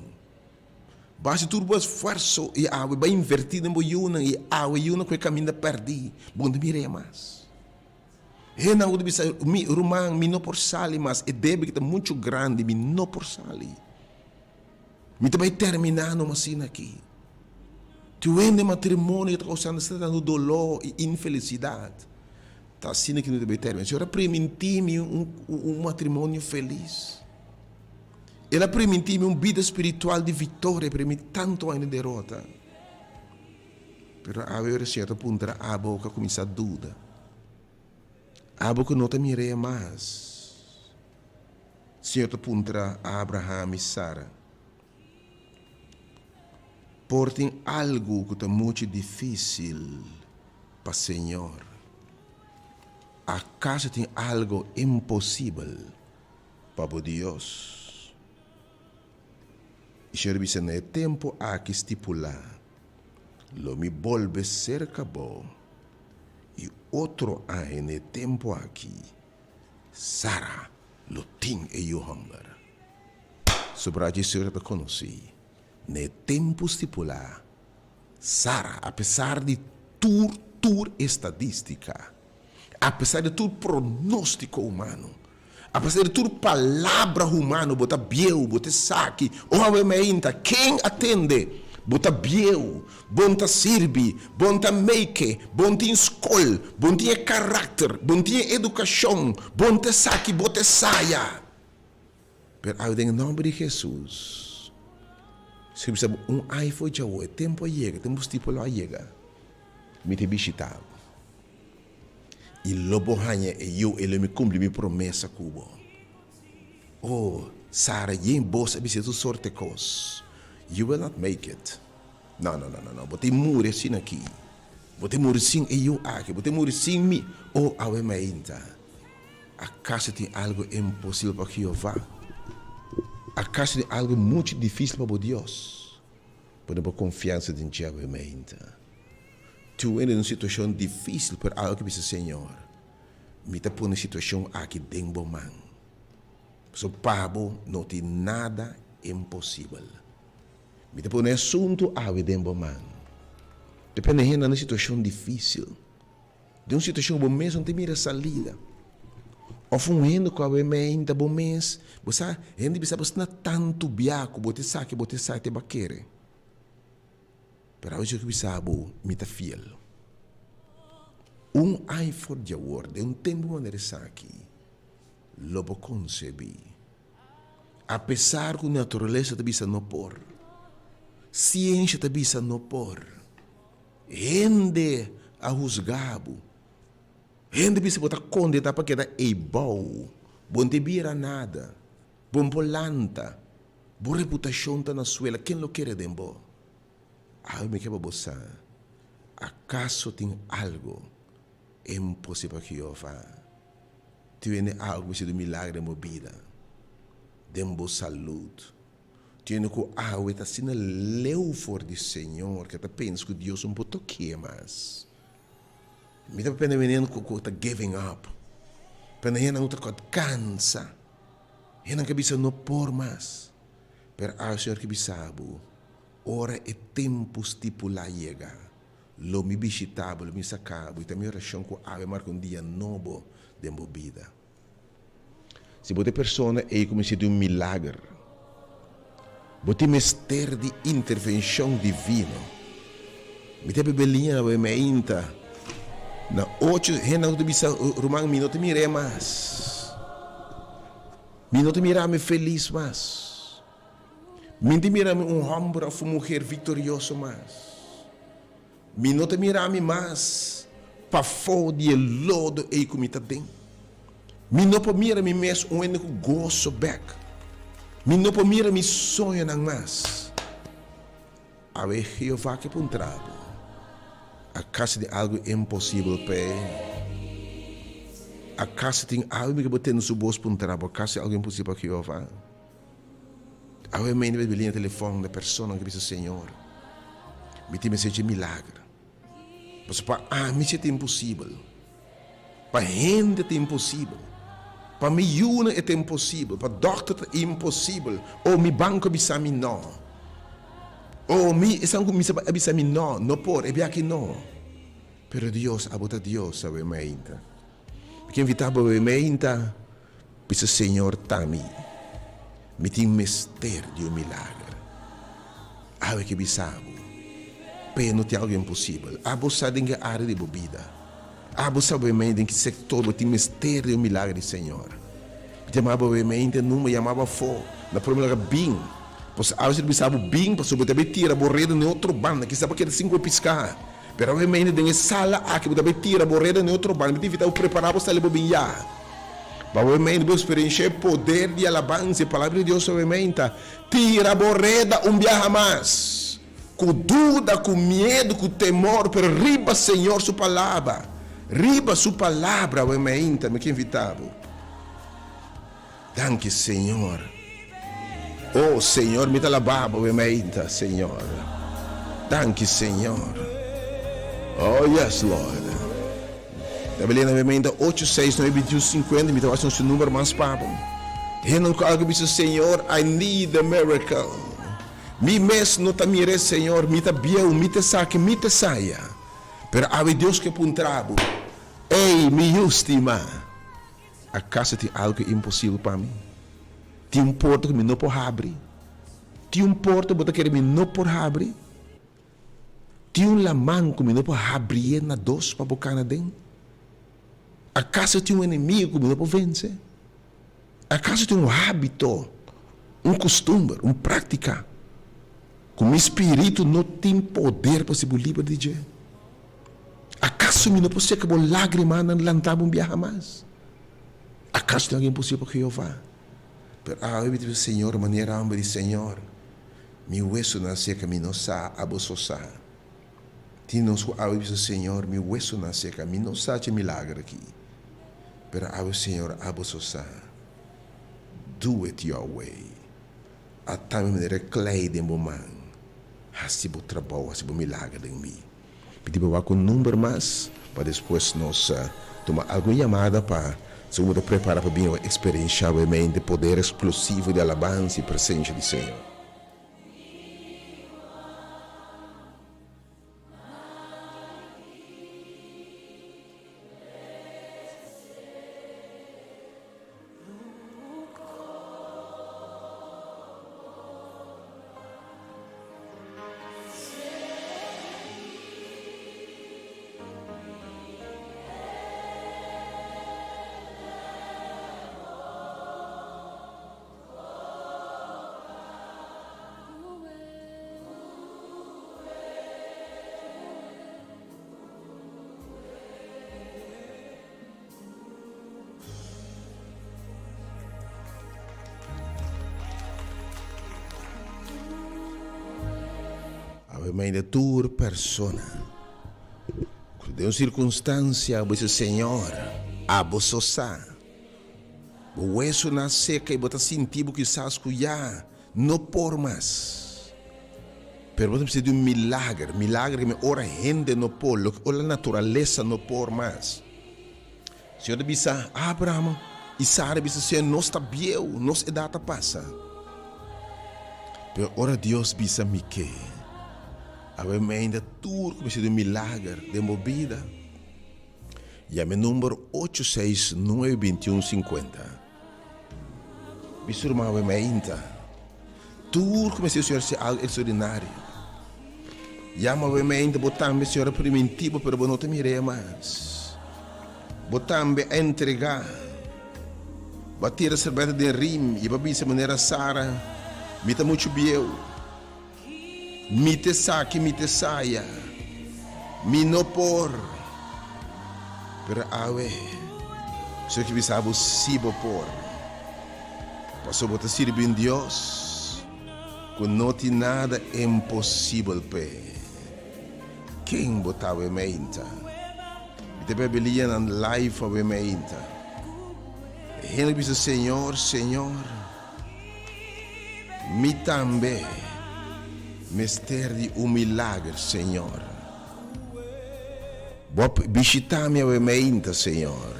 S1: Bo haci tur bo esfuerso i awe bo a inverti den bo yunan i awe e yunan cu e caminda perdi, bo no ta mir'é mas. Hennan ku ta bisa, Mi ruman, mi no por sali mas, e debe ki ta muchu grandi, mi no por sali. Mi ta bai terminá numa asina aki. Tin hende matrimonio ta kousando asina tantu doló i infelisidat. Ta asina ki no ta bai terminá. Señor a primintí mi un matrimonio felis. El a primintí mi un bida spiritual di viktoria, pero mi tantu aña di derota. Pero awe ora Señor ta puntra abo ku a kuminsá duda, abo ku no ta mir'é mas. Señor ta puntra Abraham i Sara, Por tin algu ku ta muchu difísil pa Señor? Akaso tin algu imposibel pa bo Dios? I Señor a bisa, Na e tempu aki stipulá, lo mi bolbe serka bo, i otro aña na e tempu aki, Sara lo tin e yu hòmber. Sobra dje Señor ta konosí, na e tempu stipulá, Sara, apesar di tur tur estadístika, apesar di tur pronóstiko humano, Apesar di tur palabra humano, bo ta bieu, bo ta esaki, o awe meinta, ken a tende? Bo ta bieu, bo no ta sirbi, bo no ta make, bo no tin skol, bo no tin e karakter, bo no tin e edukashon, bo no ta esaki, bo ta esaya. Pero awe den e nòmber di Hesus, si bo bisa bo un ai for djawo, e tempu a yega, e tempu stipulá a yega, mi ta bishita bo. I lo bo haña e yu, i lo mi kumpli mi promesa ku bo. O, Sara, yen bos a bisa tur sorte kos. You will not make it. No, no, no, no, no. Bo tin muri asina aki. Bo tin muri sin e yu aki. Bo tin muri sin mi. O, awe mainta. Akaso tin algu imposibel pa Jehová? Akaso tin algu muchu difísil pa bo Dios? Pone bo konfiansa den dje awe mainta. Tur hende den un situashon difísil por algu ke bisa, Señor, mi ta pone e situashon aki den bo man. Pasobra pa bo no tin nada imposibel. Mi ta pone e asuntu awe den bo man. Depende hende na un situashon difísil, den un situashon ku bo mes no ta mira salida, òf un hende ku awe meinta bo mes, bo sa, hende bisa bo asina tantu bia ku bo ta esaki, bo ta esaki, te bo a kere. Pero awe Señor bisa bo, Mi ta fiel. Un ai for di awor, den un tempu manera esaki, lo bo konsebí. Apesar ku naturalesa ta bisa no por, siensha ta bisa no por, hende a husga bo, hende bisa bo ta kondena pa keda eibou, bo no ta bira nada, bo no por lanta. Bo reputashon ta na suela, ken lo kere den bo? Awe mi ke pa bo sa, akaso tin algu imposibel pa Jehová? Tin hende awe ku mester di un milagro den bo bida, den bo salud. Tin hende ku awe ta asina leu for di Señor ke ta pensa ku Dios no por toki'e mas. Mi ta papia den hende ku ta giving up, papia den hende ku ta kansa. Hennan ke bisa no por mas, pero awe Señor ke bisa bo, ora e tempu stipulá yega, lo mi bishitá bo, lo mi saká bo, i ta mi orashon ku awe marka un dia nobo den bo bida. Si bo ta e persona ei ku mester di un milager, bo tin mester di intervenshon divino. Mi ta bebe liña awe meinta na ocho hendenan ku ta bisa, Ruman, mi no ta mir'é mas. Mi no ta mira mi felis mas. Mi no ta mira mi un hòmber òf un muher viktorioso mas. Mi no ta mira mi mas pafó di e lodo ei ku mi ta den. Mi no por mira mi mes un hende ku goso bèk. Mi no por mira mi soñonan mas. Awe Jehová ke puntra bo, Akaso tin algu imposibel p'e? Akaso tin algu mi ke bo tende su bos puntra bo, Akaso tin algu imposibel pa Jehová? Awe mi ta bini na telefòn na personanan ke bisa, Señor, mi tin mester dje milager. Pasobra pa ami si ta imposibel. Pa hende ta imposibel. Pa mi yunan e ta imposibel. Pa dòkter ta imposibel. Oh, mi banko a bisa mi nò. Oh, mi esan ku misa a bisa mi nò, no por, e biaha aki nò. Pero Dios, abo ta Dios, awe mainta. Mi ke invitá bo awe mainta, bisa Señor ta mi. Mi tin mester di un milager. Awe ke bisa bo, p'e no tin algu imposibel. Abo sa den ke área di bo bida. Abo sa bo mei den ki sektor bo tin mester di un milager di Señor. Mi ta yama bo mei den number, yama bo afó. Na prome lugar bin. Pasobra awe si ta bisa bo bin pasobra bo ta bay tira bo reda na e otro banda. Kisa bo keda sin ku e piská. Pero awe mei den e sala aki bo ta bay tira bo reda na e otro banda. Mi ta invita bo prepara bo sali bo bin ya. Pa awe mei bo eksperenshia e poder di alabansa. E palabra di Dios awe mei ta, Tira bo reda un biaha mas. Ku duda, ku miedu, ku temor, pero riba Señor su palabra, riba su palabra awe mainta mi ke invita bo. Danki Señor. Oh Señor, mi ta alaba bo awe mainta, Señor. Danki Señor. Oh yes Lord. Ta belen awe mainta ocho seis nuebe bintiun sinkuenta, mi ta wak su number mas pa bo. Hende ku algu bisa Señor, I need a miracle. Mi mes no ta mir'é, Señor, mi ta bieu, mi ta esaki, mi ta esaya. Pero awe Dios ke puntra bo, Ey, mi yu stimá, akaso tin algu imposibel pa mi? Tin un porta ku mi no por habri? Tin un porta bo ta kere mi no por habri? Tin un laman ku mi no por habrié na dos pa bo kana den? Akaso tin un enemigu ku mi no por vense? Akaso tin un hábito, un kustumber, un práktika ku mi spiritu no tin poder pa hasi bo liber di dje? Akaso mi no por seka bo lágrimanan lanta bo un biaha mas? Akaso tin algu imposibel pa Jehová? Pero awe mi ta bisa, Señor, manera homber di Señor, mi wesunan seka, mi no sa, abo so sa. Tin nos ku awe bisa, Señor, mi wesunan seka, mi no sa dje milager aki. Pero awe Señor abo so sa, do it your way. Ata mi manera klei den bo man, hasi bo trabou, hasi bo milager den mi. Pidi bo wak un number mas pa despues nos tuma algun yamada pa segun bo ta prepara pa bin eksperensha bo e mente poder eksplosivo di alabansa i presensia di Señor. Awe mainda tur persona ku den un sirkunstansia bo bisa Señor, abo so sa. Bo wesonan a seka i bo ta sinti bo kisas ku ya no por mas. Pero bo ta mester di un milager, milager ke ora hende no por, loke ora naturalesa no por mas. Señor ta bisa Abraham i Sara bisa, Señor, nos ta bieu, nos edat a pasa. Pero ora Dios bisa mi ke, awe meinda tur ku mester di un milager den bo bida. Yama e number ocho seis nuebe bintiun sinkuenta. Mi su ruman awe mainta. Tur ku mester Señor hasi algu ekstraordinario. Yama awe mainta bo tambe Señor a priminti bo pero bo no ta mir'é mas. Bo tambe a entregá. Bo a tira serbèta den rim i bo a bisa manera Sara, Mi ta muchu bieu. Mi ta esaki, mi ta esaya. Mi no por. Pero awe, Señor ke bisa bo si bo por. Pasobra bo ta sirbi un Dios ku no tin nada imposibel p'e. Ken bo ta awe meinta? Mi ta bebe lianan live awe meinta. E hende bisa, Señor, Señor, mi tambe mester di un milager, Señor. Bo a bishita mi awe meinta, Señor,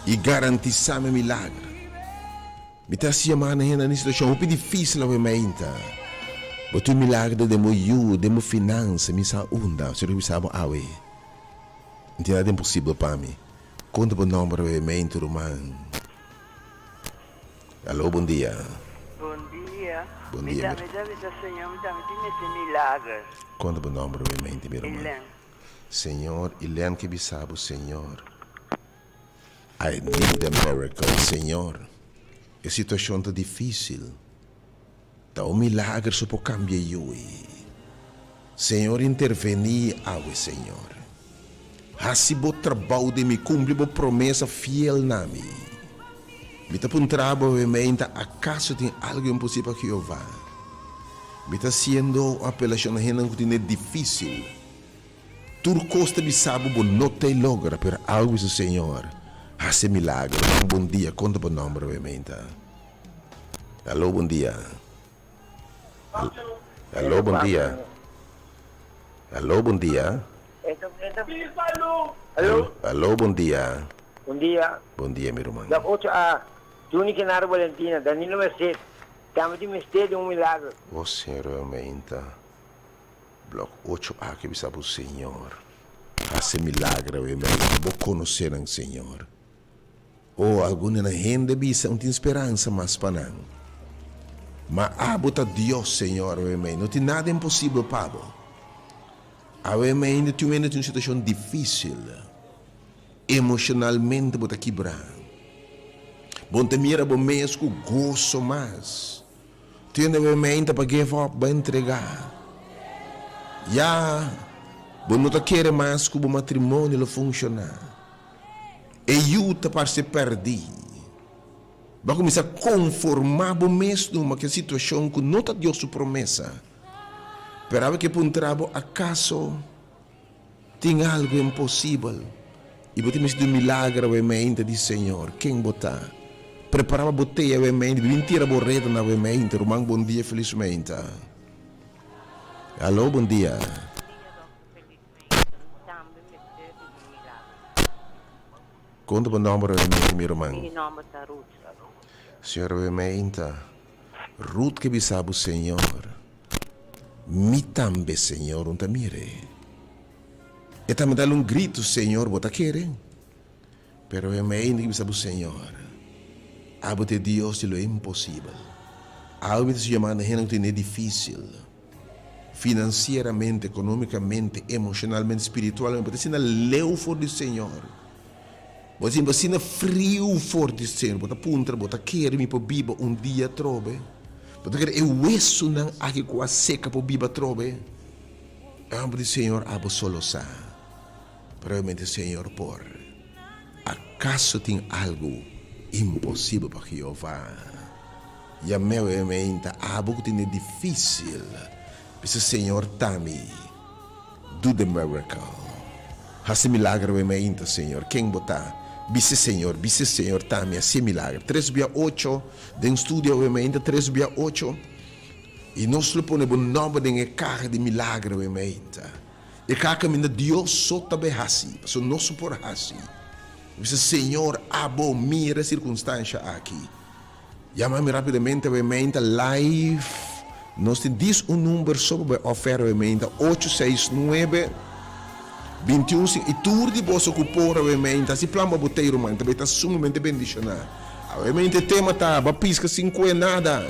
S1: i garantisa mi milager. Mi ta hasi yama na hende den situashon hopi difisil awe meinta. Bo tin milager den bo yu, den bo finansa, mi sa unda. Señor bisa bo awe, No tin nada imposibel pa mi. Konta bo nomber awe meinta, ruman. Alo, bon dia.
S3: Bon dia.
S1: Bon
S3: Mi
S1: dia, mi.
S3: tambe ta bisa Señor, mi tambe tin mester milager.
S1: Konta bo nomber awe meinta, mi ruman.
S3: Ilen.
S1: Señor, Ilen ke bisa bo, Señor. I need a miracle, Señor. E situacion ta dificil. Ta un milager so por cambia yui. Señor interveni awe, Señor. Haci bo trabao den mi, cumpli bo promesa fiel na mi. Mi ta puntra bo awe meinta, acaso tin algo imposible pa Jehová? Mi ta haciendo un apelacion na hendenan cu tene dificil. Tur kos ta bisa bo bo no ta e logra pero algo bisa Señor hasi e milagro un bon dia konta bo nomber awe meinta Alo bon dia Alo bon dia Alo bon dia Alo bon dia
S4: Bon dia.
S1: Bon dia mi ruman.
S4: Blok ocho A, Juni Genaro Valentina, Danilo Merced, Tambe tin mester di un milagro.
S1: Oh Señor awe meinta. Blok ocho a ke bisa bo Señor hasi milagro awe mei bo konosé nan Señor. Oh algun di nan hende bisa un tin speransa mas pa nan. Ma abo ta Dios Señor awe mei no tin nada imposibel pa bo. Awe mei hende tin un hende tin un situashon difisil emoshonalmente bo ta kibrá. Bo no ta mira bo mes ku goso mas. Tende bo mente pa give up, ba entrega. Ya bo no ta kere mas ku bo matrimonio lo funshoná. E yu ta parse pèrdí. Bo a kuminsá konformá bo mes numa ku e situashon ku no ta Dios su promesa. Pero awe ke puntra bo, akaso Tin algu imposibel i bo tin mester di un milager awe mente di Señor. Ken bo ta? Prepara pa bo tei awe mente, bin tira bo redanan awe mente. Ruman bon dia felismente. Alo bon dia. Konta bo nomber awe mente mi ruman.
S5: Mi nomber ta Ruth.
S1: Señor awe mente. Ruth ke bisa bo Señor. Mi tambe, Señor, un ta mir'é. E tambe dal un gritu, Señor, bo ta kere? Pero e mei di bisa bo, Señor, abo ta e Dios di lo imposibel. Abo mi ta su yamando hende ku tene difisil, finansieramente, ekonomikamente, emoshonalmente, spiritualmente, bo ta asina leu for di Señor. Bo ta sinti asina friu for di Señor. Bo ta puntra, bo ta kere mi por biba un dia atrobe? Bo ta kere e wesunan aki ku a seka por biba atrobe? E homber di Señor, abo so lo sa. Probablemente Señor por. Akaso tin algu imposibel pa Jehová? Yam'é e meinta, abo ku tene difisil, bisa Señor ta mi. Do the miracle. Hasi milagro awe mainta, Señor. Ken bo ta? Bis'e Señor, bis'e Señor ta mi hasi e milagro. Tres bia ocho den studio awe mainta, tres bia ocho. I nos lo pone bo nomber den e kaha di milagro awe mainta. E kaha kaminda Dios so ta bay hasi, pasobra nos no por hasi. Bisa, Señor, abo mira e sirkunstansha aki. Yama mi rapidamente awe meinta live. Nos tin dis un number so pa bai ofer awe meinta, ocho seis nuebe, bintiun sin i tur di boso ku por awe meinta hasi plan pa bo tei ruman ta bai ta sumamente bendishoná. Awe meinta e tema ta, Ba piska sin kue nada.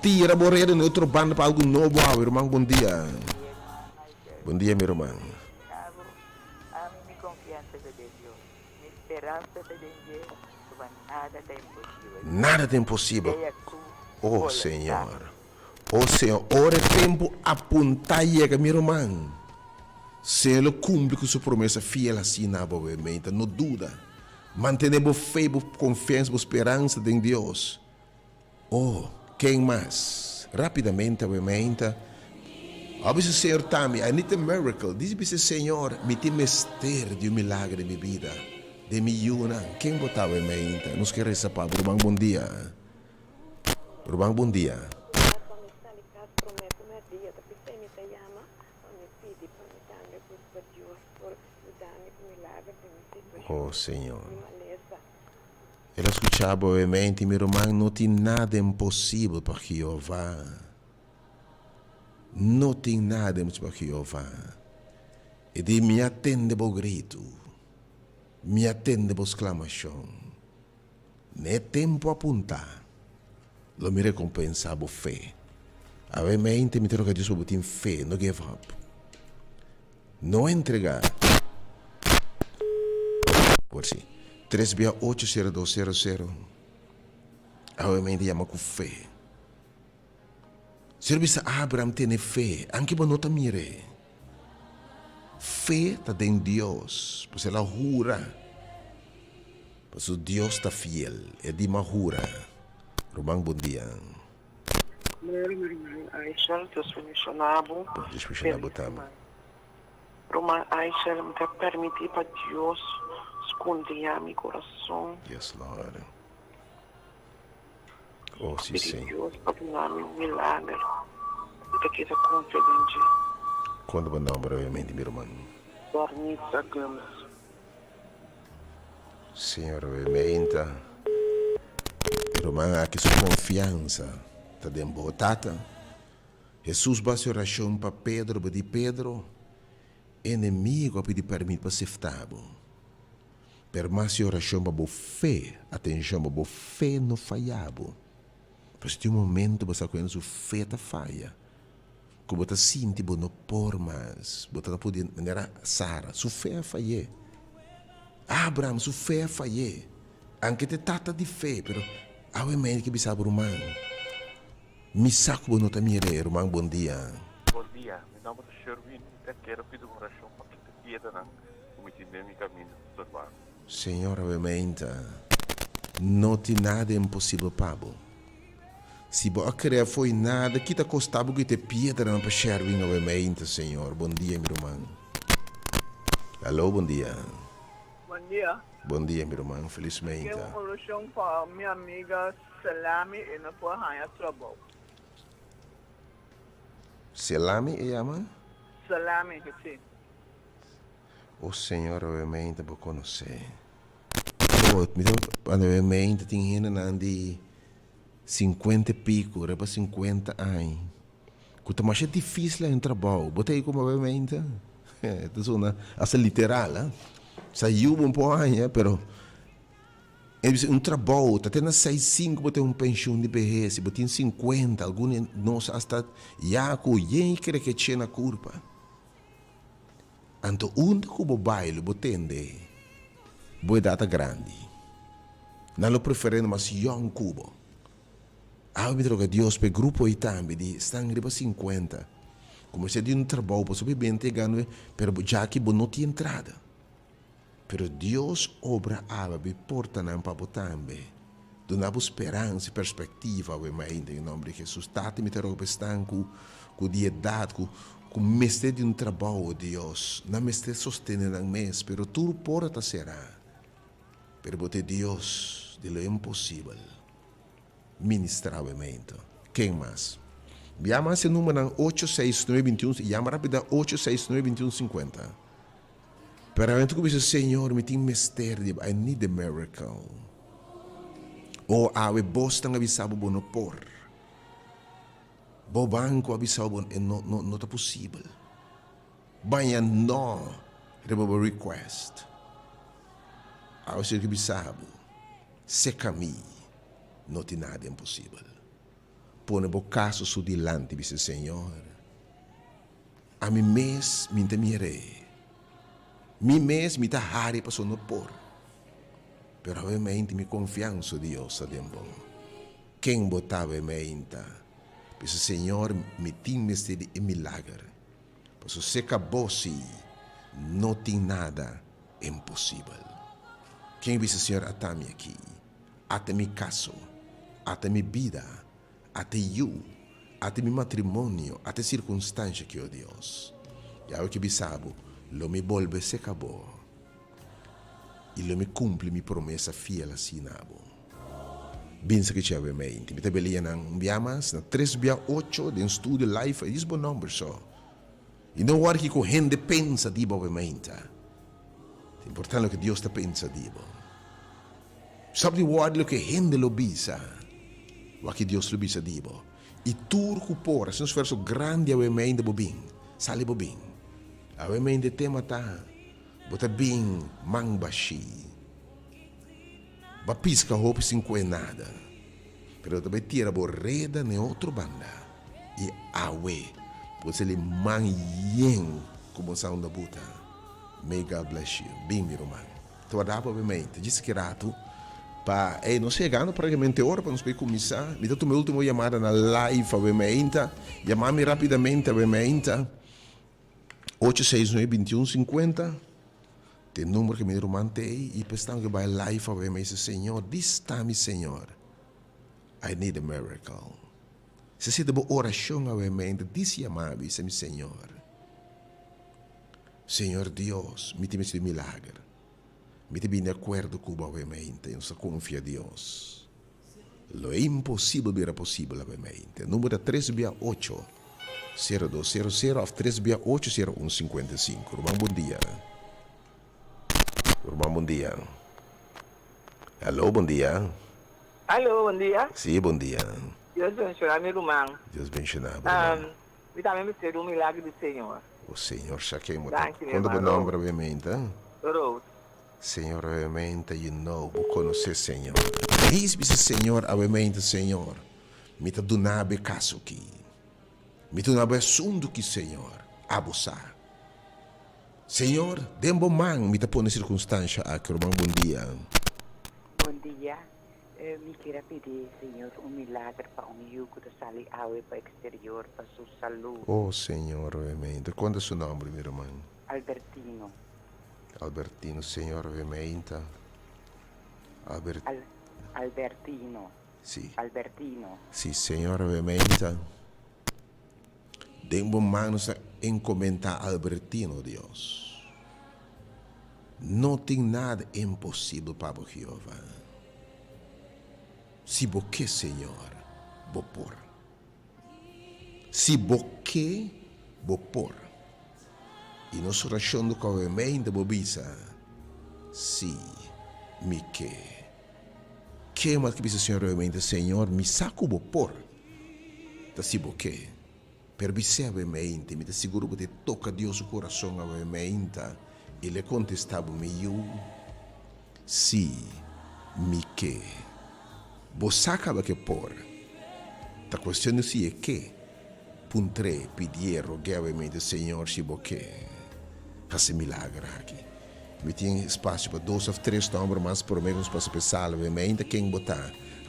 S1: Tira bo reda na otro banda pa algu nobo awe ruman. Bon dia. Bon dia mi ruman.
S5: Ami mi konfiansa ta den Dios, mi speransa ta den dje.
S3: Jehová nada ta imposibel.
S1: Nada ta imposibel.
S3: Sea ku
S1: Oh
S3: boluntat.
S1: Señor. Oh Señor, ora e tempu apuntá yega, mi ruman, Señor lo kumpli ku su promesa fiel asina abo awe meinta. No duda. Mantené bo fe, bo konfiansa, bo speransa den Dios. Oh, ken mas? Rápidamente awe meinta. A bisa Señor tambe, I need a miracle. Dice bisa Señor, mi tin mester di un milagro den mi bida, den mi yunan. Ken bo ta awe meinta? Nos ke resa pa bo. Ruman, bon dia. Ruman, bon dia.
S5: Pa mi sali kas promé ku mèrdia ta p'esei mi ta yama pa mi pidi pa mi tambe ku pa Dios por yuda mi ku milager den mi situashon
S1: Oh, Señor.
S5: di malesa.
S1: El a skuchá bo obviamente, mi ruman, no tin nada imposibel pa Jehová. No tin nada imposibel pa Jehová. E di, Mi a tende bo gritu, mi a tende bo sklamashon. Na e tempu apuntá, lo mi rekompensá bo fe. Obviamente, mi ta roga Dios pa bo tin fe, no give up. No entregá. Por si. Tres bia ocho sero dos sero sero. Awe mente yama ku fe. Señor bisa Abraham tene fe, anke bo no ta mir'é. Fe ta den Dios, pues el a hura. Pasobra Dios ta fiel, e di m'a hura. Ruman bon dia.
S6: Mary mi ruman Aishel, Dios bendiciona bo.
S1: Dios bendiciona bo tambe.
S6: Ruman Aishel, mi ta permiti pa Dios scondea mi corazon.
S1: Yes Lord. Oh si
S6: Pidi
S1: Señor.
S6: Dios pa duna mi un milager. Mi ta keda confia den dje.
S1: Conta bo nomber obviamente mi ruman.
S6: Bernice Gumbs.
S1: Señor obviamente e ruman aki su confiansa ta den bo Tata. Hesus basi oracion pa Pedro bo di Pedro enemigo a pidi permit pa sifta bo pero mas e oracion pa bo fe atencion pa bo fe no faya bo pasobra tin un momento bo sa cu hende su fe ta faya Ku bo ta sinti bo no por mas, bo ta pudi manera Sara, su fe a fay'é. Abraham, su fe a fay'é. Anke ta e tata di fe, pero awe mei ke bisa bo ruman, Mi sa ku bo no ta mir'é. Ruman, bon dia.
S7: Bon dia, mi nomber ta Sherwin, mi ta kere pidi un orashon pa kita piedranan ku mi tin den mi kaminda ta storba mi.
S1: Señor, awe meinta no tin nada imposibel pa bo. Si bo a crea fo'i nada, ki ta costa bo kita e piedranan pa Sherwin awe meinta, Señor? Bon dia, mi ruman. Hallo, bon dia.
S8: Bon dia.
S1: Bon dia, mi ruman. Feliz
S8: Mi ke
S1: meinta.
S8: un orashon pa mi amiga Selami e no por haña trabou.
S1: Selami e yama?
S8: Selami, si.
S1: O Señor, awe meinta bo conoce. Oh, mi ta awe meinta tin hendenan di Sinkuenta e piku, riba sinkuenta aña, ku ta masha difísil haña un trabou. Bo ta ei komo obviamente? E ta sona hasta literal, ha? Sa yu bo por haña, pero e bisa un trabou ta te na seis sinku bo ten un penshun di behes, si bo tin sinkuenta, algun di nos hasta ya ku yen krekeche na kurpa. Anto unda ku bo bai lo bo tende bo edat ta grandi. Nan lo preferendo mas yòn ku bo. Awe mi ta roga Dios pa e grupo ei tambe di esnan riba sinkuenta ku mester di un trabou pasobra bo bente gana pero djaki bo no tin entrada. Pero Dios obra awe bi portanan pa bo tambe. Duna bo speransa i perspektiva awe mainta den nomber di Jesus. Tata mi ta roga pa esnan ku ku di edat ku ku mester di un trabou o Dios. Nan mester sostene nan mes pero tur porta ta sera. Pero bo ta e Dios di lo imposibel. Ministra awe mainta. Ken mas? Yama hacia numbernan ocho seis nuebe bintiun yama rapida ocho seis nuebe bintiun sinkuenta. Pero awor ku bisa, Señor, mi tin mester di bo, I need a miracle. O awe bosnan a bisa bo, bo no por. Bo banko a bisa bo, e no, no, no ta posibel. Baña no riba bo request. Awe Señor ke bisa bo, seka mi, no tin nada imposibel. Pone bo kaso su dilanti, bisa, Señor, Ami mes mi ta mir'é. Mi mes mi ta hari pasobra no por. Pero awe meinta mi konfiansa, o Dios, ta den bo. Ken bo ta awe meinta? Bisa, Señor, mi tin mester di e milager. Pasobra seka bo si no tin nada imposibel. Ken bisa, Señor, ata mi aki. Ata mi kaso. Ata mi bida. Ata e yu. Ata mi matrimonio. Ata e sirkunstansha aki, o Dios. I awe ke bisa bo, lo mi bolbe seka bo. I lo mi kumpli mi promesa fiel asina na bo. Bin sa kichi awe meinti. Mi ta belia nan un bia mas na tres bia ocho den studio live. E dis bo nomber so. I no wòri kiko hende pensa di bo awe meinta. Ta importante loke Dios ta pensa di bo. Stop di wòri loke hende lo bisa. Wak ki Dios lo bisa di bo. I tur ku por hasi un sferso grandi awe meinta bo bin. Sali bo bin. Awe meinta e tema ta. Bo ta bin man bashí. Bo a piska hopi sin kue nada. Pero bo ta bai tira bo reda na e otro banda. I awe bo ta sali man yen ku bo sa unda bo ta. May God bless you. Bin mi ruman. Ta warda bo abemente. Djis ki ratu pa ey nos yegando praktikamente ora pa nos bai kuminsá. Mi ta tuma e ultimo yamada na live abemente. Yama mi rapidamente abemente. Ocho seis nuebe bintiun sinkuenta ta e number ku mi ruman ta ei i pues esnan ku bai live awe mi a bisa Señor dis ta mi Señor I need a miracle si esei ta bo orashon awe mente dis yama bisa mi Señor Señor Dios mi tin mester di milager mi ta bini di akuerdo ku bo awe mente nos ta konfia Dios. Lo e imposibel bira posibel awemente. Number ta tres bia ocho, sero dos sero sero of tres bia ocho, sero un sinkuenta i sinku. Ruman bon dia. Ruman bon dia. Hallo bon dia.
S8: Hallo bon dia.
S1: Si bon dia.
S8: Dios benshoná mi ruman.
S1: Dios benshoná bo ruman.
S8: Mi tambe mester di un milagro di Señor.
S1: O Señor sa ken bo ta. Konta bo nomber awemente.
S8: Rose.
S1: Señor awemente you know bo conoce Señor He's bisa Señor awemente Señor mi ta duna bo e caso ki mi ta duna bo e asunto ki Señor abo sa Señor den bo man mi ta pone circunstancia aki ruman bon dia.
S3: Bon dia, mi kier a pidi Señor un milager pa un yu cu ta sali awe pa exterior pa su salud.
S1: Oh Señor awemente cuanto su nomber mi ruman?
S3: Albertino.
S1: Albertino, Señor obviamente. Albert...
S3: Al, Albertino.
S1: Sí.
S3: Albertino.
S1: Sí, Señor obviamente. Den bo man nos ta encomendá Albertino, Dios. No tin nada imposibel pa bo, Jehová. Si bo ke, Señor, bo por. Si bo ke, bo por. I nos orashon do kowe mente bo bisa, Si, mi ke. Ke mas ke bisa Señor kowe mente, Señor, mi sa ku bo por. Ta si bo ke. Pero bis'é awe mente, mi ta sigur ku bo ta toka Dios su kurason awe mente, i lo e kontestá bo, Mi yu, si, mi ke. Bo sa kaba ke por. Ta kuestion di si e ke. Puntr'é, pidié, rog'é awemente, Señor, si bo ke, hasi milager aki. Mi tin espasio pa dos òf tres nòmber mas promé ku nos pasa pa e sala. Awemente, ken bo ta?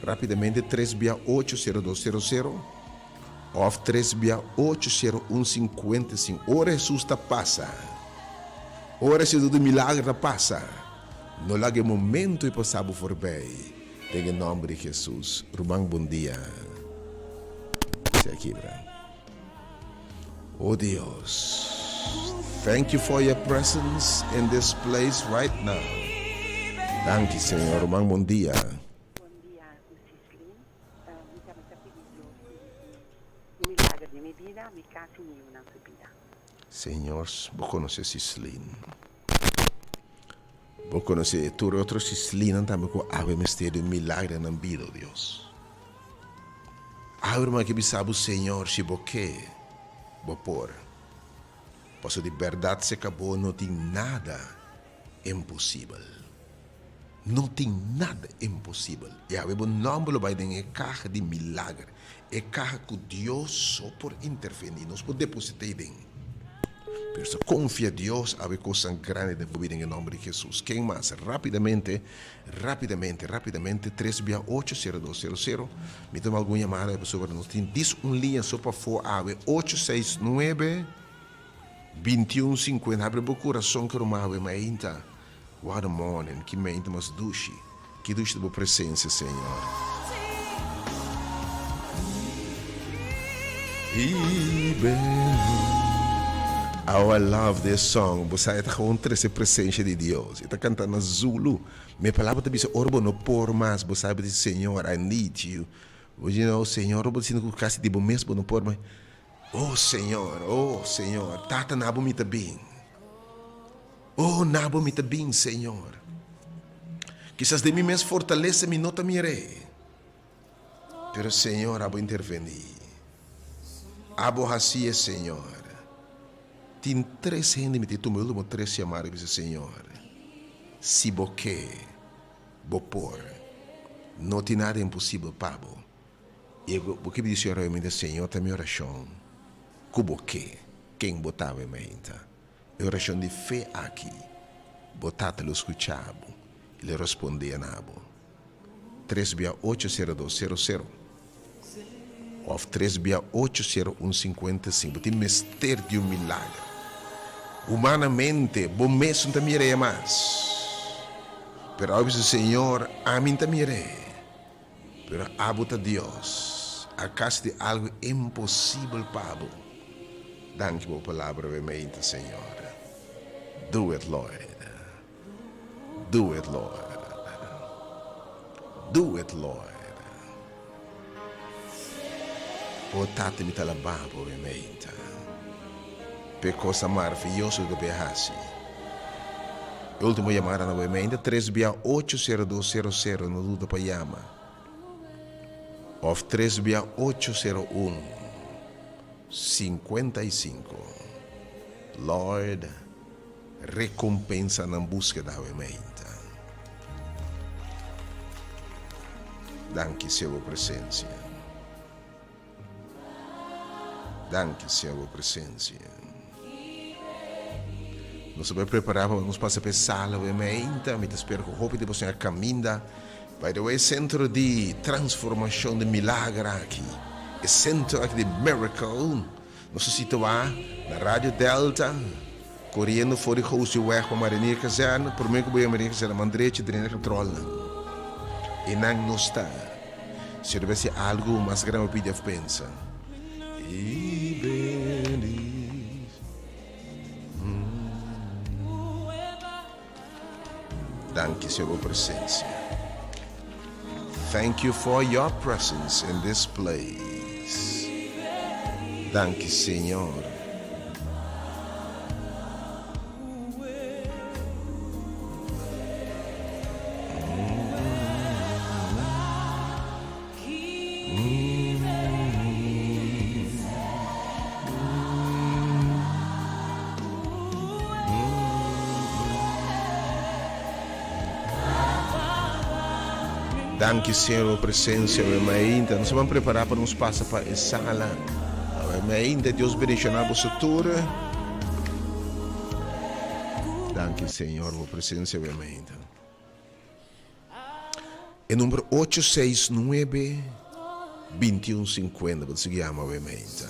S1: Rápidamente, tres bia ocho sero dos sero sero òf tres bia ocho sero un sinkuenta i sinku. Ora Hesus ta pasa, ora e Señor di milager ta pasa, no laga e momento ei pasa bo forbei. Den e nomber di Jesus. Ruman bon dia. Sea kibra. Oh Dios. Thank you for your presence in this place right now. Danki Señor. Ruman bon dia.
S3: Bon dia Sislin. Mi tambe ta pidi Dios un milager den mi bida, mi kasi mi yunan su bida.
S1: Señor, bo conoce Sislin. Bo konosé tur e otro sislinan tambe ku awe mester di un milagre na nan bida, o Dios. Awe ruman ke bisa bo, Señor, si bo ke, bo por. Pasobra di bèrdat serka bo no tin nada imposibel. No tin nada imposibel. I awe bo nòmber lo bai den e kaha di milager, e kaha ku Dios so por intervení. Nos por deposit'é den. Pero sa konfia Dios a habi kosnan grandi den bo bida den e nòmber di Hesus. Ken mas? Rápidamente, rápidamente, rápidamente, tres bia ocho, sero dos, sero sero. Mi tuma algun yamada pasobra nos tin dis un liña so pafó awe, ocho seis nuebe, bintiun sinkuenta. Habri bo kurason ku ruman awe mainta. What a morning, ki mainta mas dushi. Ki dushi ta bo presencia, Señor. Oh, I love this song. Bo sa e ta gewoon trece presencia di Dios. E ta canta na Zulu. Mi palabra ta bisa ora bo no por mas, bo sa bo di Señor, I need you. You know, Señor, ora bo ta sinti cu casi di bo mes bo no por mas. Oh, Señor, oh, Señor, Tata na bo mi ta bin. Oh, na bo mi ta bin, Señor. Kisas den mi mes fortalesa mi no ta mir'é. Pero, Señor, abo intervení. Abo hasié, Señor. Tin tres hende mi tin tuma e ultimo tres yamada i bisa, Señor, si bo ke, bo por. No tin nada imposibel pa bo. I bo ke pidi Señor realmente, Señor, ta mi orashon ku bo ke, ken bo ta awemeinta. E orashon di fe aki, bo Tata lo skucha bo i lo respondé na bo. Tres bia ocho sero dos sero sero òf tres bia ocho sero un sinkuenta sinku. Bo tin mester di un milager. Humanamente bo mes no ta mir'é mas. Pero abo bisa, Señor, ami ta mir'é. Pero abo ta Dios. Acaso tin algo imposibel pa bo? Danki pa bo palabra awe mainta, Señor. Do it, Lord. Do it, Lord. Do it, Lord. O Tata, mi ta alabá bo awe mainta pa e cosa maraviyoso cu bo a haci. E ultimo yamada na web ainda tres bia ocho sero dos sero sero no duda pa yama of tres bia ocho sero un 55 Lord recompensa nan buskeda awe mainta. Danki Señor bo presencia. Danki Señor bo presencia. Nos a bai prepara pa nos pasa pa e sala awe mainta. Mi ta spera ku hopi di boso a kaminda. By the way, sentro di transformashon di milager aki, e sentro aki di miracle, nos ta situá na Radio Delta, koriendo for di Gooseweg pa Marinier Kazerne. Promé ku bo yega Marinier Kazerne, man drechi drenta katròlnan. Einan nos ta. Si debe si algu mas grandi bo pidi of pensa. Danki Señor bo presencia. Thank you for your presence in this place. Danki Señor. Danki Señor bo presencia awe mainta. Nos a ban prepara pa nos pasa pa e sala. Awe mainta Dios bendiciona boso tur. Danki Señor bo presencia awe mainta. E number ocho seis nuebe bintiun sinkuenta bo ta sigui yama awe mainta.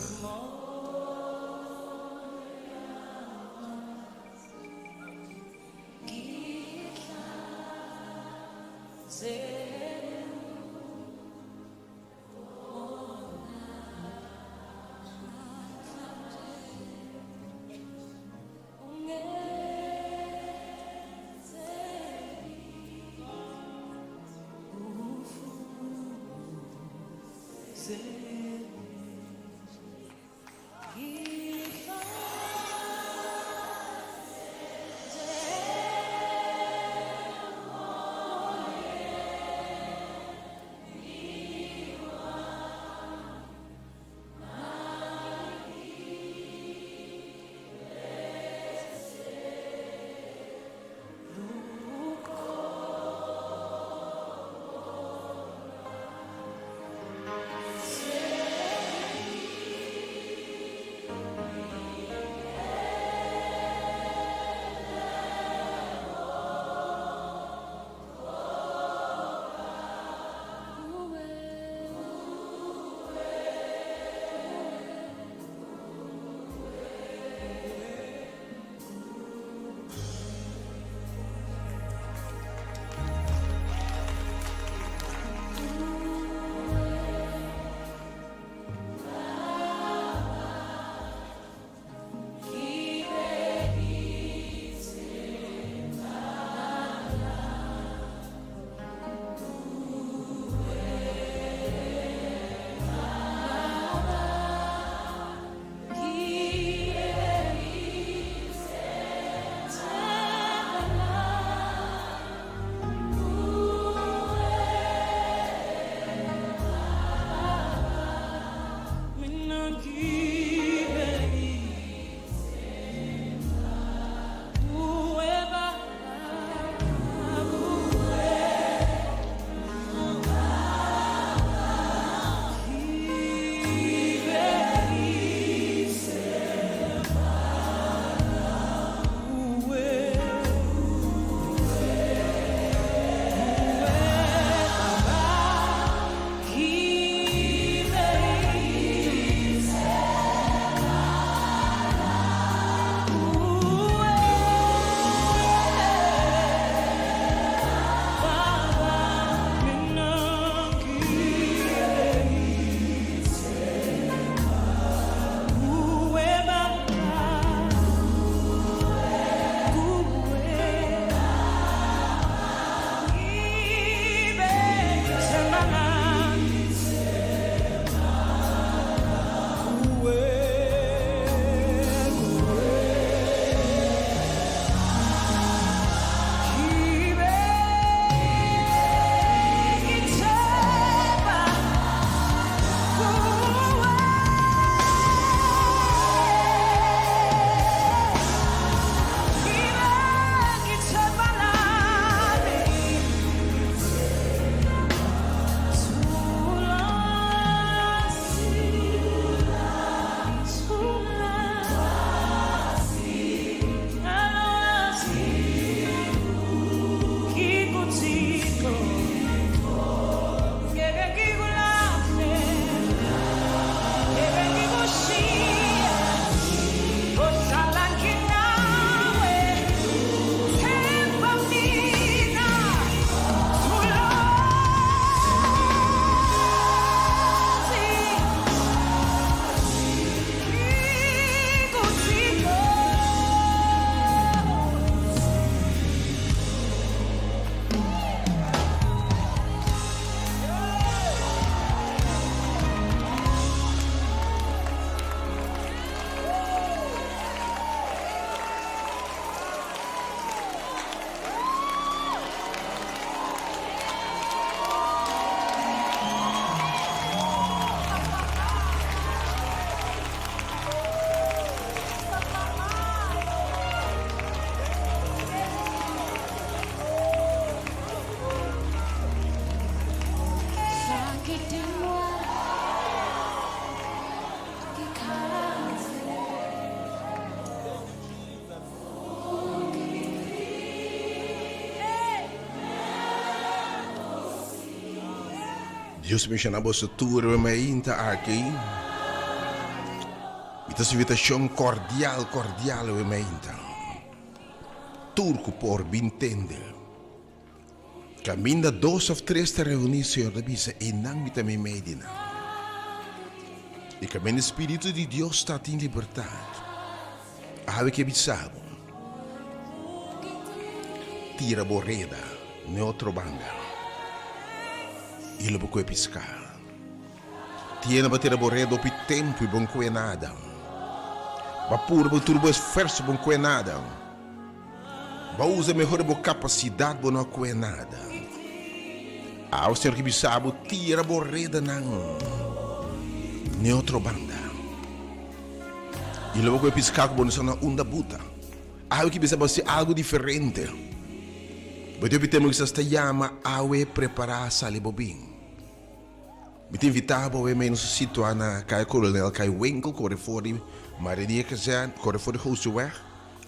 S1: Dios bendiciona boso tur e mainta aki. Mi ta haci invitacion cordial, cordial e mainta. Tur cu por bin tende. Caminda dos of tres ta reuni, Señor ta bisa, einan mi ta meimei di nan. Y caminda e Spiritu di Dios ta tin libertad. Awe ke bisa bo, tira bo reda n'e otro banda i lo bo koe piská. Tiene bo tira bo reda hopi tempu i bo no koe nada. Bo a purba tur bo esfuerso bo no koe nada. Bo a usa mehor bo kapasidat bo no a koe nada. Awe Señor ke bisa bo, tira bo redanan n'e otro banda. I lo bo koe piská ku bo no sa na unda buta. Awe ki bisa bo hasi algu diferente. Bo tin hopi tempu kisas ta yama awe prepará sali bo bin. Mi ta invitá bo awe mei nos a situá na Kaya Kolonel Kai Winkel kore for di Marinier Kazerne kore for di Gooseweg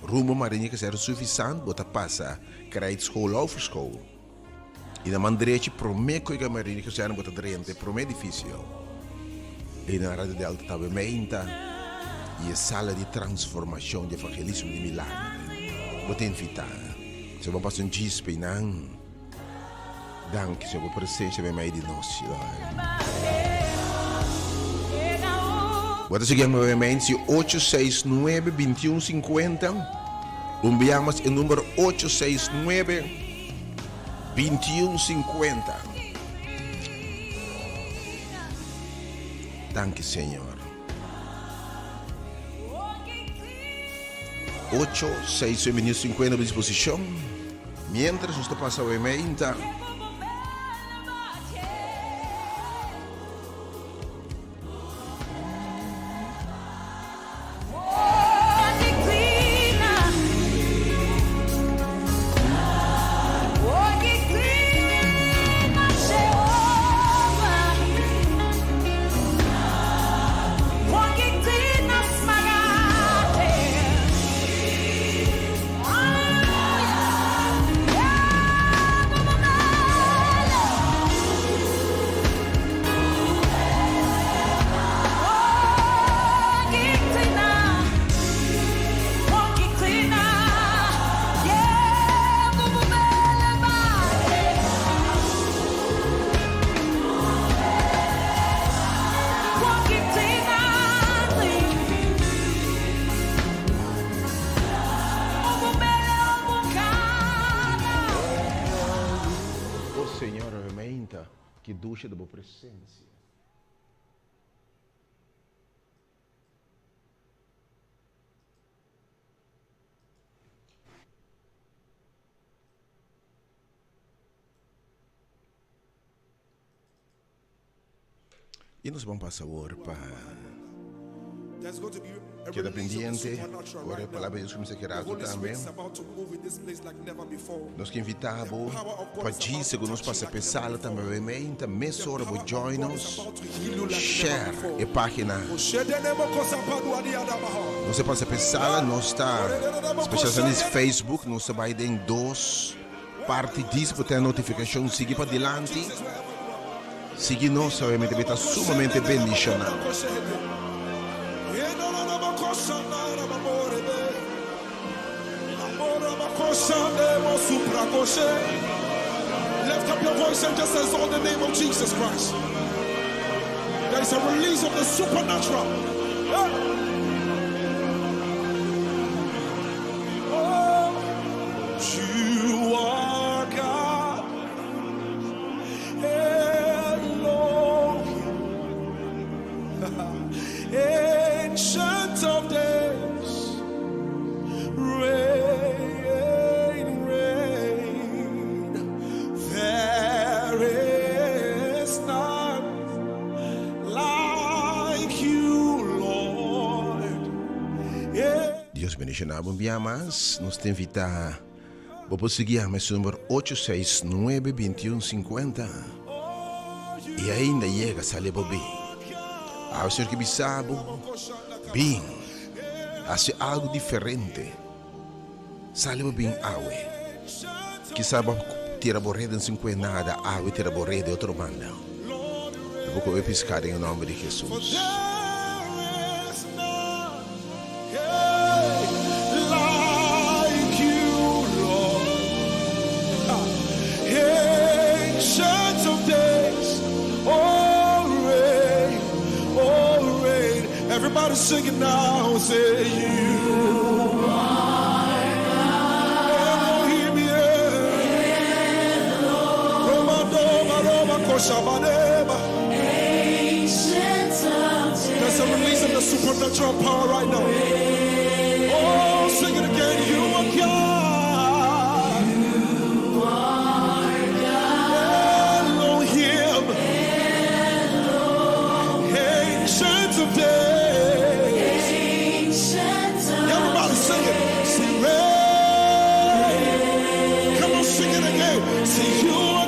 S1: rumbo Marinier Kazerne Suffisant bo ta pasa Krijtschool Laufferschool. I na man drechi promé ku yega Marinier Kazerne bo ta drenta e promé edifisio. Einan Radio Delta ta meinta i e sala di transformashon di evangelismo di milager. Bo ta invitá. Si bo pasa un djis pa einan, danki Señor pa bo presensia meimei di nos. Bo ta sigui nuevamente si 869 2150. Un bia mas e number 869 2150. Danki Señor. 8, 6, 21, 50 disposicion. Mientras nos ta pasa awe meinta. O Señor, awe meinta, ki dushi ta bo presencia. I nos ban pasa awor pa keda pendiente ora e palabra di Dios kuminsá ki rato tambe. Nos ke invitá bo pa djis segun nos pasa p'e sala tambe awe meinta mesora bo join nos share e página. Nos a pasa p'e sala nos ta spesialmente Facebook nos ta bai den dos. Parti dis bo ten notificacion sigui pa dilanti sigui nos obviamente mi ta sumamente bendiciona.
S9: Lift up your voice and just exalt the name of Jesus Christ. There is a release of the supernatural. Hey. Oh. You are God, Elohim, Ancient of Days, reign, reign. There is none like you, Lord. Yeah.
S1: Dios bendiciona bo un bia mas. Nos ta invita bo por sigui yama e number ocho seis nuebe bintiun sinkuenta i ainda yega sali bo bin. Awe Señor ke bisa bo bin hasi algu diferente sali bo bin awe. Kisa bo tira bo reda sin kue nada awe tira bo reda e otro banda. Lo bo kome piská den e nòmber di Hesus.
S9: There's a release of the supernatural power right now. Oh, sing it again. You are God. You are God. Elohim. Ancient of days. Everybody sing it. Say, reign. Come on, sing it again. Say, you.